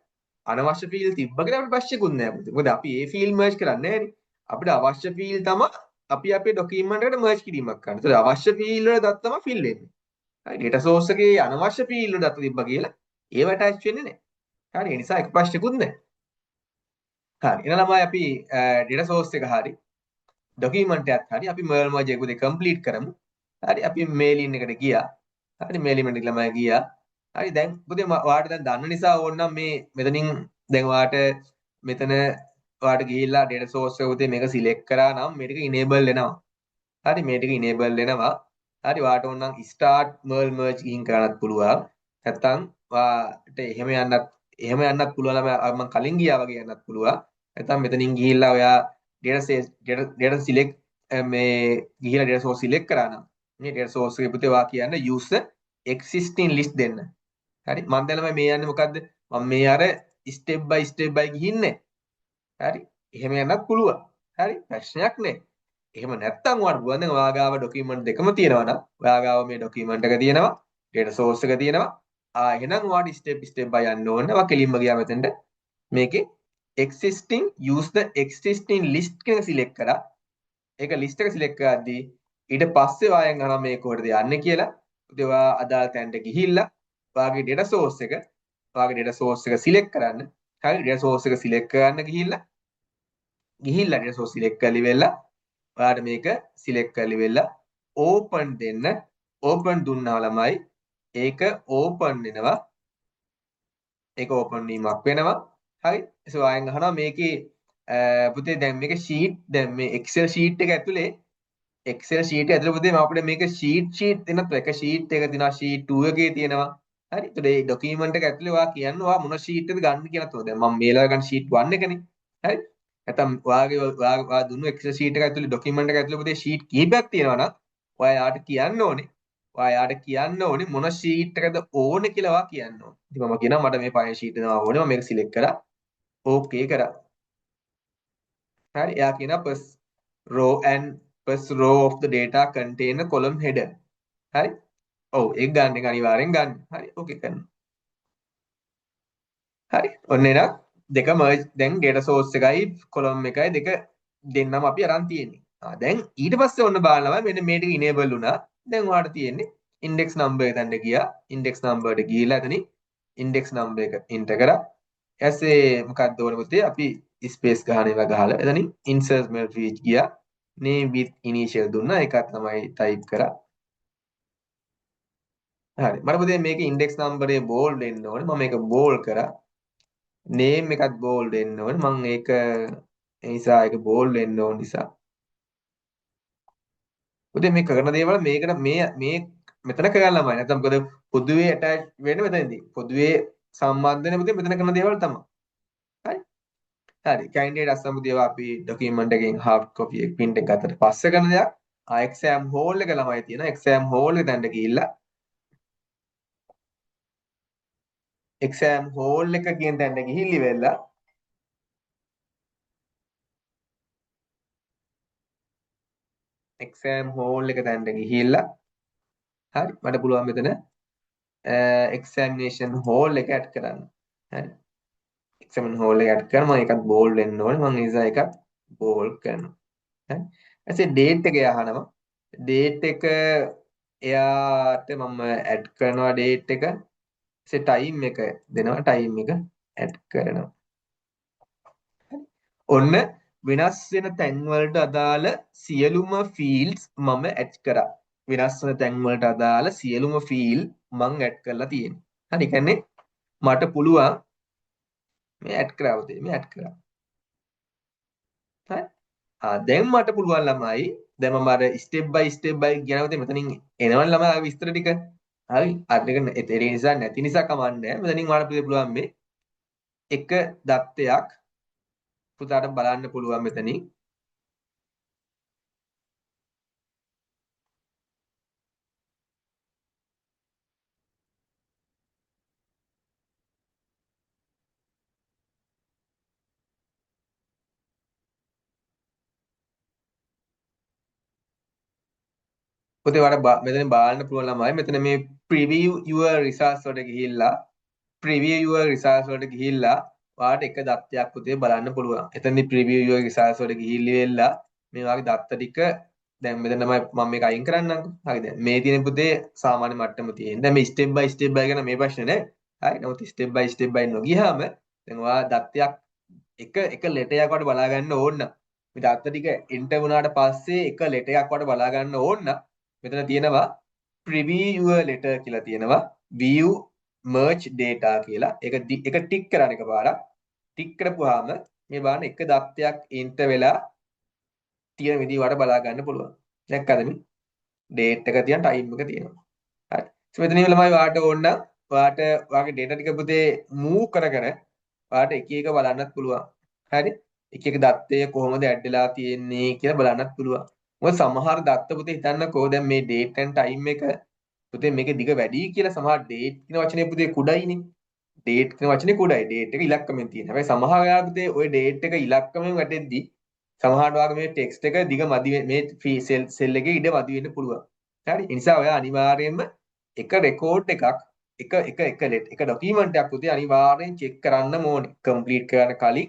අනවශ්‍ය ෆීල්ඩ් තිබ්බා කියලා අපිට ප්‍රශ්නකුත් නෑ. මොකද අපි ඒ ෆීල්ඩ් මර්ජ් කරන්නේ නෑනේ. අපිට අවශ්‍ය ෆීල්ඩ් තමයි අපි අපේ ඩොකියුමන්ට් එකට මර්ජ් කිරීමක් කරන්නේ. ඒතර අවශ්‍ය ෆීල්ඩ් වල දත්ත තමයි ෆිල් වෙන්නේ. හරි. ඩේටා සෝස් එකේ අනවශ්‍ය ෆීල්ඩ් වල දත්ත තිබ්බා කියලා ඒව ඇටච් වෙන්නේ නෑ. හරි. ඒ නිසා එක ප්‍රශ්නකුත් නෑ. හරි. එහෙනම් ළමයි අපි ඩේටා සෝස් එක හරි ඩොකියුමන්ට් එකත් හරි අපි මර්ජ් එක උදේ කම්ප්ලීට් කරමු. හරි. අපි මේලින් එකට ගියා. හරි. මේලින් එකට ළමයි ගියා. හරි. දැන් පුතේ ඔයාට දැන් දන්න නිසා ඕනනම් මේ මෙතනින් දැන් ඔයාට මෙතන ඔයාට ගිහිල්ලා ඩේටා සෝස් එක උදේ මේක සිලෙක්ට් කරා නම් මේ ටික ඉනේබල් වෙනවා. හරි. මේ ටික ඉනේබල් වෙනවා. හරි. ඔයාට ඕනනම් ස්ටාර්ට් මර්ජ් ගිහින් කරන්නත් පුළුවන්. නැත්තම් ඔයාට එහෙම යන්නත් පුළුවන් ළමයි. අර මං කලින් ගියා වගේ යන්නත් පුළුවන්. නැත්තම් මෙතනින් ගිහිල්ලා ඔයා ඩේටා සිලෙක්ට් මේ ගිහිල්ලා ඩේටා සෝස් සිලෙක්ට් කරා නම් මේ ඩේටා සෝස් එකේ පුතේ ඔයා කියන්නේ use existing list දෙන්න. හරි. මං දැන් ළමයි මේ යන්නේ මොකද්ද? මං මේ අර ස්ටෙප් බයි ස්ටෙප් බයි ගිහින්නේ. හරි. එහෙම යන්නත් පුළුවන්. හරි. ප්‍රශ්නයක් නෑ. එහෙම නැත්තම් ඔයාට පුළුවන් දැන් ඔයා ගාව ඩොකියුමන්ට් දෙකම තියෙනවා නම් ඔයා ගාව මේ ඩොකියුමන්ට් එක තියෙනවා, ඩේටා සෝස් එක තියෙනවා. එහෙනම් ඔයාට ස්ටෙප් ස්ටෙප් බයි යන්න ඕනේ. ඔයා කෙලින්ම ගියා මෙතෙන්ට. මේකේ existing use the existing list කියන එක සිලෙක්ට් කරා. ඒක ලිස්ට් එක සිලෙක්ට් කරද්දී ඊට පස්සේ ඔයාෙන් අහනවා මේ කොහෙටද යන්නේ කියලා. ඉතින් ඔයා අදාළ තැනට ගිහිල්ලා ඔයාගේ ඩේටා සෝස් එක, ඔයාගේ ඩේටා සෝස් එක සිලෙක්ට් කරන්න. හරි. ඩේටා සෝස් එක සිලෙක්ට් කරන්න ගිහිල්ලා ඩේටා සෝස් සිලෙක්ට් කරලි වෙලා ඔයාට මේක සිලෙක්ට් කරලි වෙලා ඕපන් දෙන්න. ඕපන් දුන්නා ළමයි ඒක ඕපන් වෙනවා. ඒක ඕපන් වීමක් වෙනවා. හරි. ඒ ඔයාෙන් අහනවා මේකේ පුතේ දැන් මේක ෂීට්, දැන් මේ Excel sheet එක ඇතුලේ, Excel sheet එක ඇතුලේ පුතේ මම අපිට මේක ෂීට් ෂීට් දෙනත් එක ෂීට් එක තියෙනවා, ෂීට් 2 එකේ තියෙනවා. හරි. එතකොට මේ ඩොකියුමන්ට් එක ඇතුලේ ඔයා කියන්න ඔයා මොන ෂීට් එකද ගන්න කියලා තෝ. දැන් මම මේ ළඟ ගන්න ෂීට් 1 එකනේ. හරි. නැත්නම් ඔයාගේ ඔයා දුන්නු Excel sheet එක ඇතුලේ ඩොකියුමන්ට් එක ඇතුලේ පුතේ ෂීට් කිහිපයක් තියෙනවා නම් ඔයා යාට කියන්න ඕනේ. ඔයා යාට කියන්න ඕනේ මොන ෂීට් එකද ඕනේ කියලා ඔයා කියන්න ඕනේ. ඉතින් මම කියනවා මට මේ පළවෙනි ෂීට් එක තමයි ඕනේ. මම මේක සිලෙක්ට් කරා. ඕකේ කරා. හරි. එයා කියනවා first row and first row of the data contain a column header. හරි. ඔව් ඒක ගන්න එක අනිවාර්යෙන් ගන්න. හරි. ඕකේ කරනවා. හරි. ඔන්න එහෙනම් දෙක මර්ජ්, දැන් data source එකයි column එකයි දෙක දෙන්නම අපි අරන් තියෙන්නේ. දැන් ඊට පස්සේ ඔන්න බලනවා මෙන්න මේ ටික enable වුණා. දැන් ඔයාලට තියෙන්නේ index number එක තැනට ගියා. Index number එකට ගිහිල්ලා එතනින් index number එක enter කරා. ඊපස්සේ මොකක්ද ඕනේ පුතේ? අපි space ගහන ඒවා ගහලා එතනින් insert merge field ගියා. Name with initial දුන්නා. ඒකත් තමයි type කරා. හරි. මට පුතේ මේකේ index number එක bold වෙන්න ඕනේ. මම මේක bold කරා. Name එකත් bold වෙන්න ඕනේ. මම ඒක ඒ නිසා ඒක bold වෙන්න ඕන නිසා. පුතේ මේ කරන දේවල් මේකට මේ මේ මෙතන කරන්න ළමයි. නැත්නම් මොකද පොදුවේ ඇටච් වෙන්නේ මෙතනදී. පොදුවේ සම්බන්ධ වෙන පුතේ මෙතන කරන දේවල් තමයි. හරි. හරි. කැන්ඩිඩේට් අස්සම්පු දේවල් අපි ඩොකියුමන්ට් එකෙන් හાર્ඩ් කොපි එක ප්‍රින්ට් එක ගත්තට පස්සේ කරන දෙයක්. ආ එක්සෑම් හෝල් එක ළමයි තියෙනවා. එක්සෑම් හෝල් එක තැනට ගිහිල්ලා එක්සෑම් හෝල් එක කියන තැනට ගිහිල්ලි වෙලා එක්සෑම් හෝල් එක තැනට ගිහිල්ලා හරි මට පුළුවන් මෙතන එක්සෑමිනේෂන් හෝල් එක ඇඩ් කරන්න. හරි. එක්සෑමිනේෂන් හෝල් එක ඇඩ් කරා. මම ඒකත් බෝල්ඩ් වෙන්න ඕනේ. මම ඒ නිසා ඒකත් බෝල්ඩ් කරනවා. හරි. ඊපස්සේ ඩේට් එක අහනවා. ඩේට් එක එයාට මම ඇඩ් කරනවා ඩේට් එක. ඊපස්සේ ටයිම් එක දෙනවා. ටයිම් එක ඇඩ් කරනවා. ඔන්න වෙනස් වෙන තැන් වලට අදාළ සියලුම ෆීල්ඩ්ස් මම ඇඩ් කරා. වෙනස් වෙන තැන් වලට අදාළ සියලුම ෆීල්ඩ් මං ඇඩ් කරලා තියෙනවා. හරි, කියන්නේ මට පුළුවන් මේ ඇඩ් කරා උදේ මේ ඇඩ් කරා. හරි. දැන් මට පුළුවන් ළමයි, දැන් මම අර ස්ටෙප් බයි ස්ටෙප් බයි කියන උදේ මෙතනින් එනවනේ ළමයි ආ විස්තර ටික. හරි. අර ටික ඒ නිසා නැති නිසා කමන්නේ නැහැ. මෙතනින් ඔයාලට පුළුවන් මේ එක දත්තයක් පුතාට බලන්න පුළුවන් මෙතනින්. පුතේ ඔයාලට මෙතන බලන්න පුළුවන් ළමයි, මෙතන මේ preview your results වලට ගිහිල්ලා, preview your results වලට ගිහිල්ලා ඔයාලට එක දත්තයක් පුතේ බලන්න පුළුවන්. එතනදී preview your results වලට ගිහිල්ලි වෙලා මේ වගේ දත්ත ටික දැන් මෙතන තමයි මම මේක අයින් කරන්නම්කෝ. හරි, දැන් මේ තියෙන පුතේ සාමාන්‍ය මට්ටම තියෙන. දැන් මේ ස්ටෙප් බයි ස්ටෙප් බයි ගැන මේ ප්‍රශ්නේ නෑ. හරි. නමුත් ස්ටෙප් බයි ස්ටෙප් බයි නොගියාම දැන් ඔයා දත්තයක් එක ලෙටරයක් වට බලා ගන්න ඕන නම් මේ දත්ත ටික එන්ටර් වුණාට පස්සේ එක ලෙටරයක් වට බලා ගන්න ඕන නම් මෙතන තියෙනවා preview your letter කියලා තියෙනවා, view merge data කියලා. ඒක එක ටික් කරන්න එකපාරක්. ටික් කරපුවාම මේ බලන්න එක දත්තයක් එන්ටර් වෙලා තියෙන විදිහ වට බලා ගන්න පුළුවන්. දැක්කද මේ? ඩේට් එක තියෙන ටයිම් එක තියෙනවා. හරි. මෙතන ළමයි ඔයාට ඕන නම් ඔයාට ඔයාගේ ඩේටා ටික පුතේ මූව් කරගෙන ඔයාට එක එක බලන්නත් පුළුවන්. හරි. එක එක දත්තය කොහොමද ඇඩ් වෙලා තියෙන්නේ කියලා බලන්නත් පුළුවන්. මොකද සමහර දත්ත පුතේ හිතන්නකෝ දැන් මේ ඩේට් ඇන්ඩ් ටයිම් එක පුතේ මේකේ දිග වැඩි කියලා සමහර ඩේට් කියන වචනේ පුතේ කුඩයිනේ. ඩේට් කියන වචනේ කුඩයි. ඩේට් එක ඉලක්කමෙන් තියෙන. හැබැයි සමහර වෙලාවට පුතේ ඔය ඩේට් එක ඉලක්කමෙන් වැටෙද්දි සමහරට ඔයාගේ මේ ටෙක්ස්ට් එක දිග මදි මේ සෙල් එකේ ඉඩ මදි වෙන්න පුළුවන්. හරි. ඒ නිසා ඔයා අනිවාර්යයෙන්ම එක රෙකෝඩ් එකක් එක එක එක ලෙට් එක ඩොකියුමන්ට් එකක් පුතේ අනිවාර්යෙන් චෙක් කරන්න ඕනේ. කම්ප්ලීට් කරන්න කලින්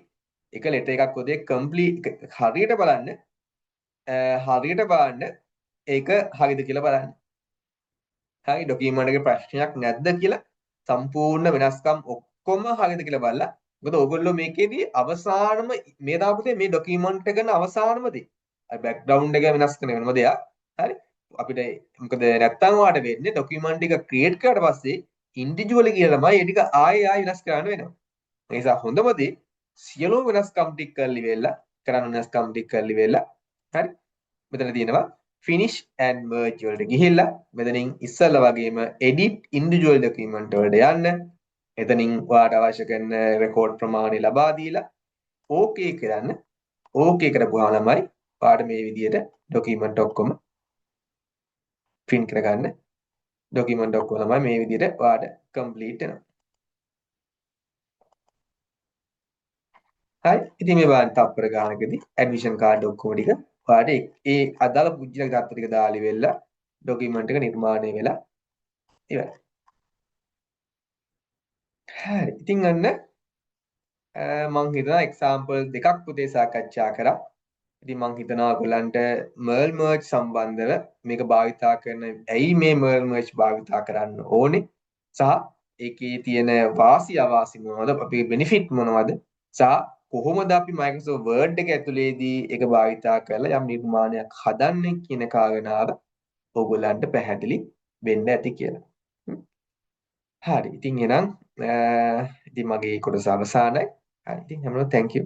එක ලෙටර් එකක් පුතේ කම්ප්ලීට් හරියට බලන්න. හරියට බලන්න ඒක හරිද කියලා බලන්න. හරි, ඩොකියුමන්ට් එකේ ප්‍රශ්නයක් නැද්ද කියලා සම්පූර්ණ වෙනස්කම් ඔක්කොම හරිද කියලා බලලා. මොකද ඕගොල්ලෝ මේකේදී අවසානම මේ දාපුතේ මේ ඩොකියුමන්ට් එක කරන අවසානම දේ. අර බෑග්ග්‍රවුන්ඩ් එක වෙනස් කරන වෙනම දෙයක්. හරි. අපිට මොකද නැත්තම් ඔයාලට වෙන්නේ ඩොකියුමන්ට් එක ක්‍රියේට් කරාට පස්සේ ඉන්ඩිවිජුවලි කියලා තමයි ඒ ටික ආයෙ ආයෙ වෙනස් කරන්න වෙනවා. ඒ නිසා හොඳම දේ සියලුම වෙනස්කම් ටික කරලි වෙලා කරන්න වෙනස්කම් ටික කරලි වෙලා හරි මෙතන තියෙනවා finish and merge වලට ගිහිල්ලා මෙතනින් ඉස්සෙල්ලා වගේම edit individual document වලට යන්න. එතනින් ඔයාට අවශ්‍ය කරන රෙකෝඩ් ප්‍රමාණය ලබා දීලා ඕකේ කරන්න. ඕකේ කරපුවාම ළමයි ඔයාට මේ විදියට ඩොකියුමන්ට් ඔක්කොම ප්‍රින්ට් කරගන්න. ඩොකියුමන්ට් ඔක්කොම ළමයි මේ විදියට ඔයාට කම්ප්ලීට් වෙනවා. හරි. ඉතින් මේ බලන්න තප්පර ගානකදී ඇඩ්මිෂන් කාඩ් ඔක්කොම ටික ඔයාට ඒ අදාළ පුජ්‍යල දත්ත ටික දාලි වෙලා ඩොකියුමන්ට් එක නිර්මාණය වෙලා ඉවරයි. හරි. ඉතින් අන්න මං හිතනවා එක්සැම්පල් දෙකක් පුතේ සාකච්ඡා කරා. ඉතින් මං හිතනවා ඔයගොල්ලන්ට මර්ල් මර්ජ් සම්බන්ධව මේක භාවිතා කරන ඇයි මේ මර්ල් මර්ජ් භාවිතා කරන්න ඕනේ සහ ඒකේ තියෙන වාසි අවාසි මොනවද, අපේ බෙනිෆිට් මොනවද, සහ කොහොමද අපි Microsoft Word එක ඇතුලේදී ඒක භාවිතා කරලා යම් නිර්මාණයක් හදන්නේ කියන කාරණාව ඔයගොල්ලන්ට පැහැදිලි වෙන්න ඇති කියලා. හරි. ඉතින් එහෙනම් ඉතින් මගේ කොටස අවසానයි. හරි. ඉතින් හැමෝටම thank you.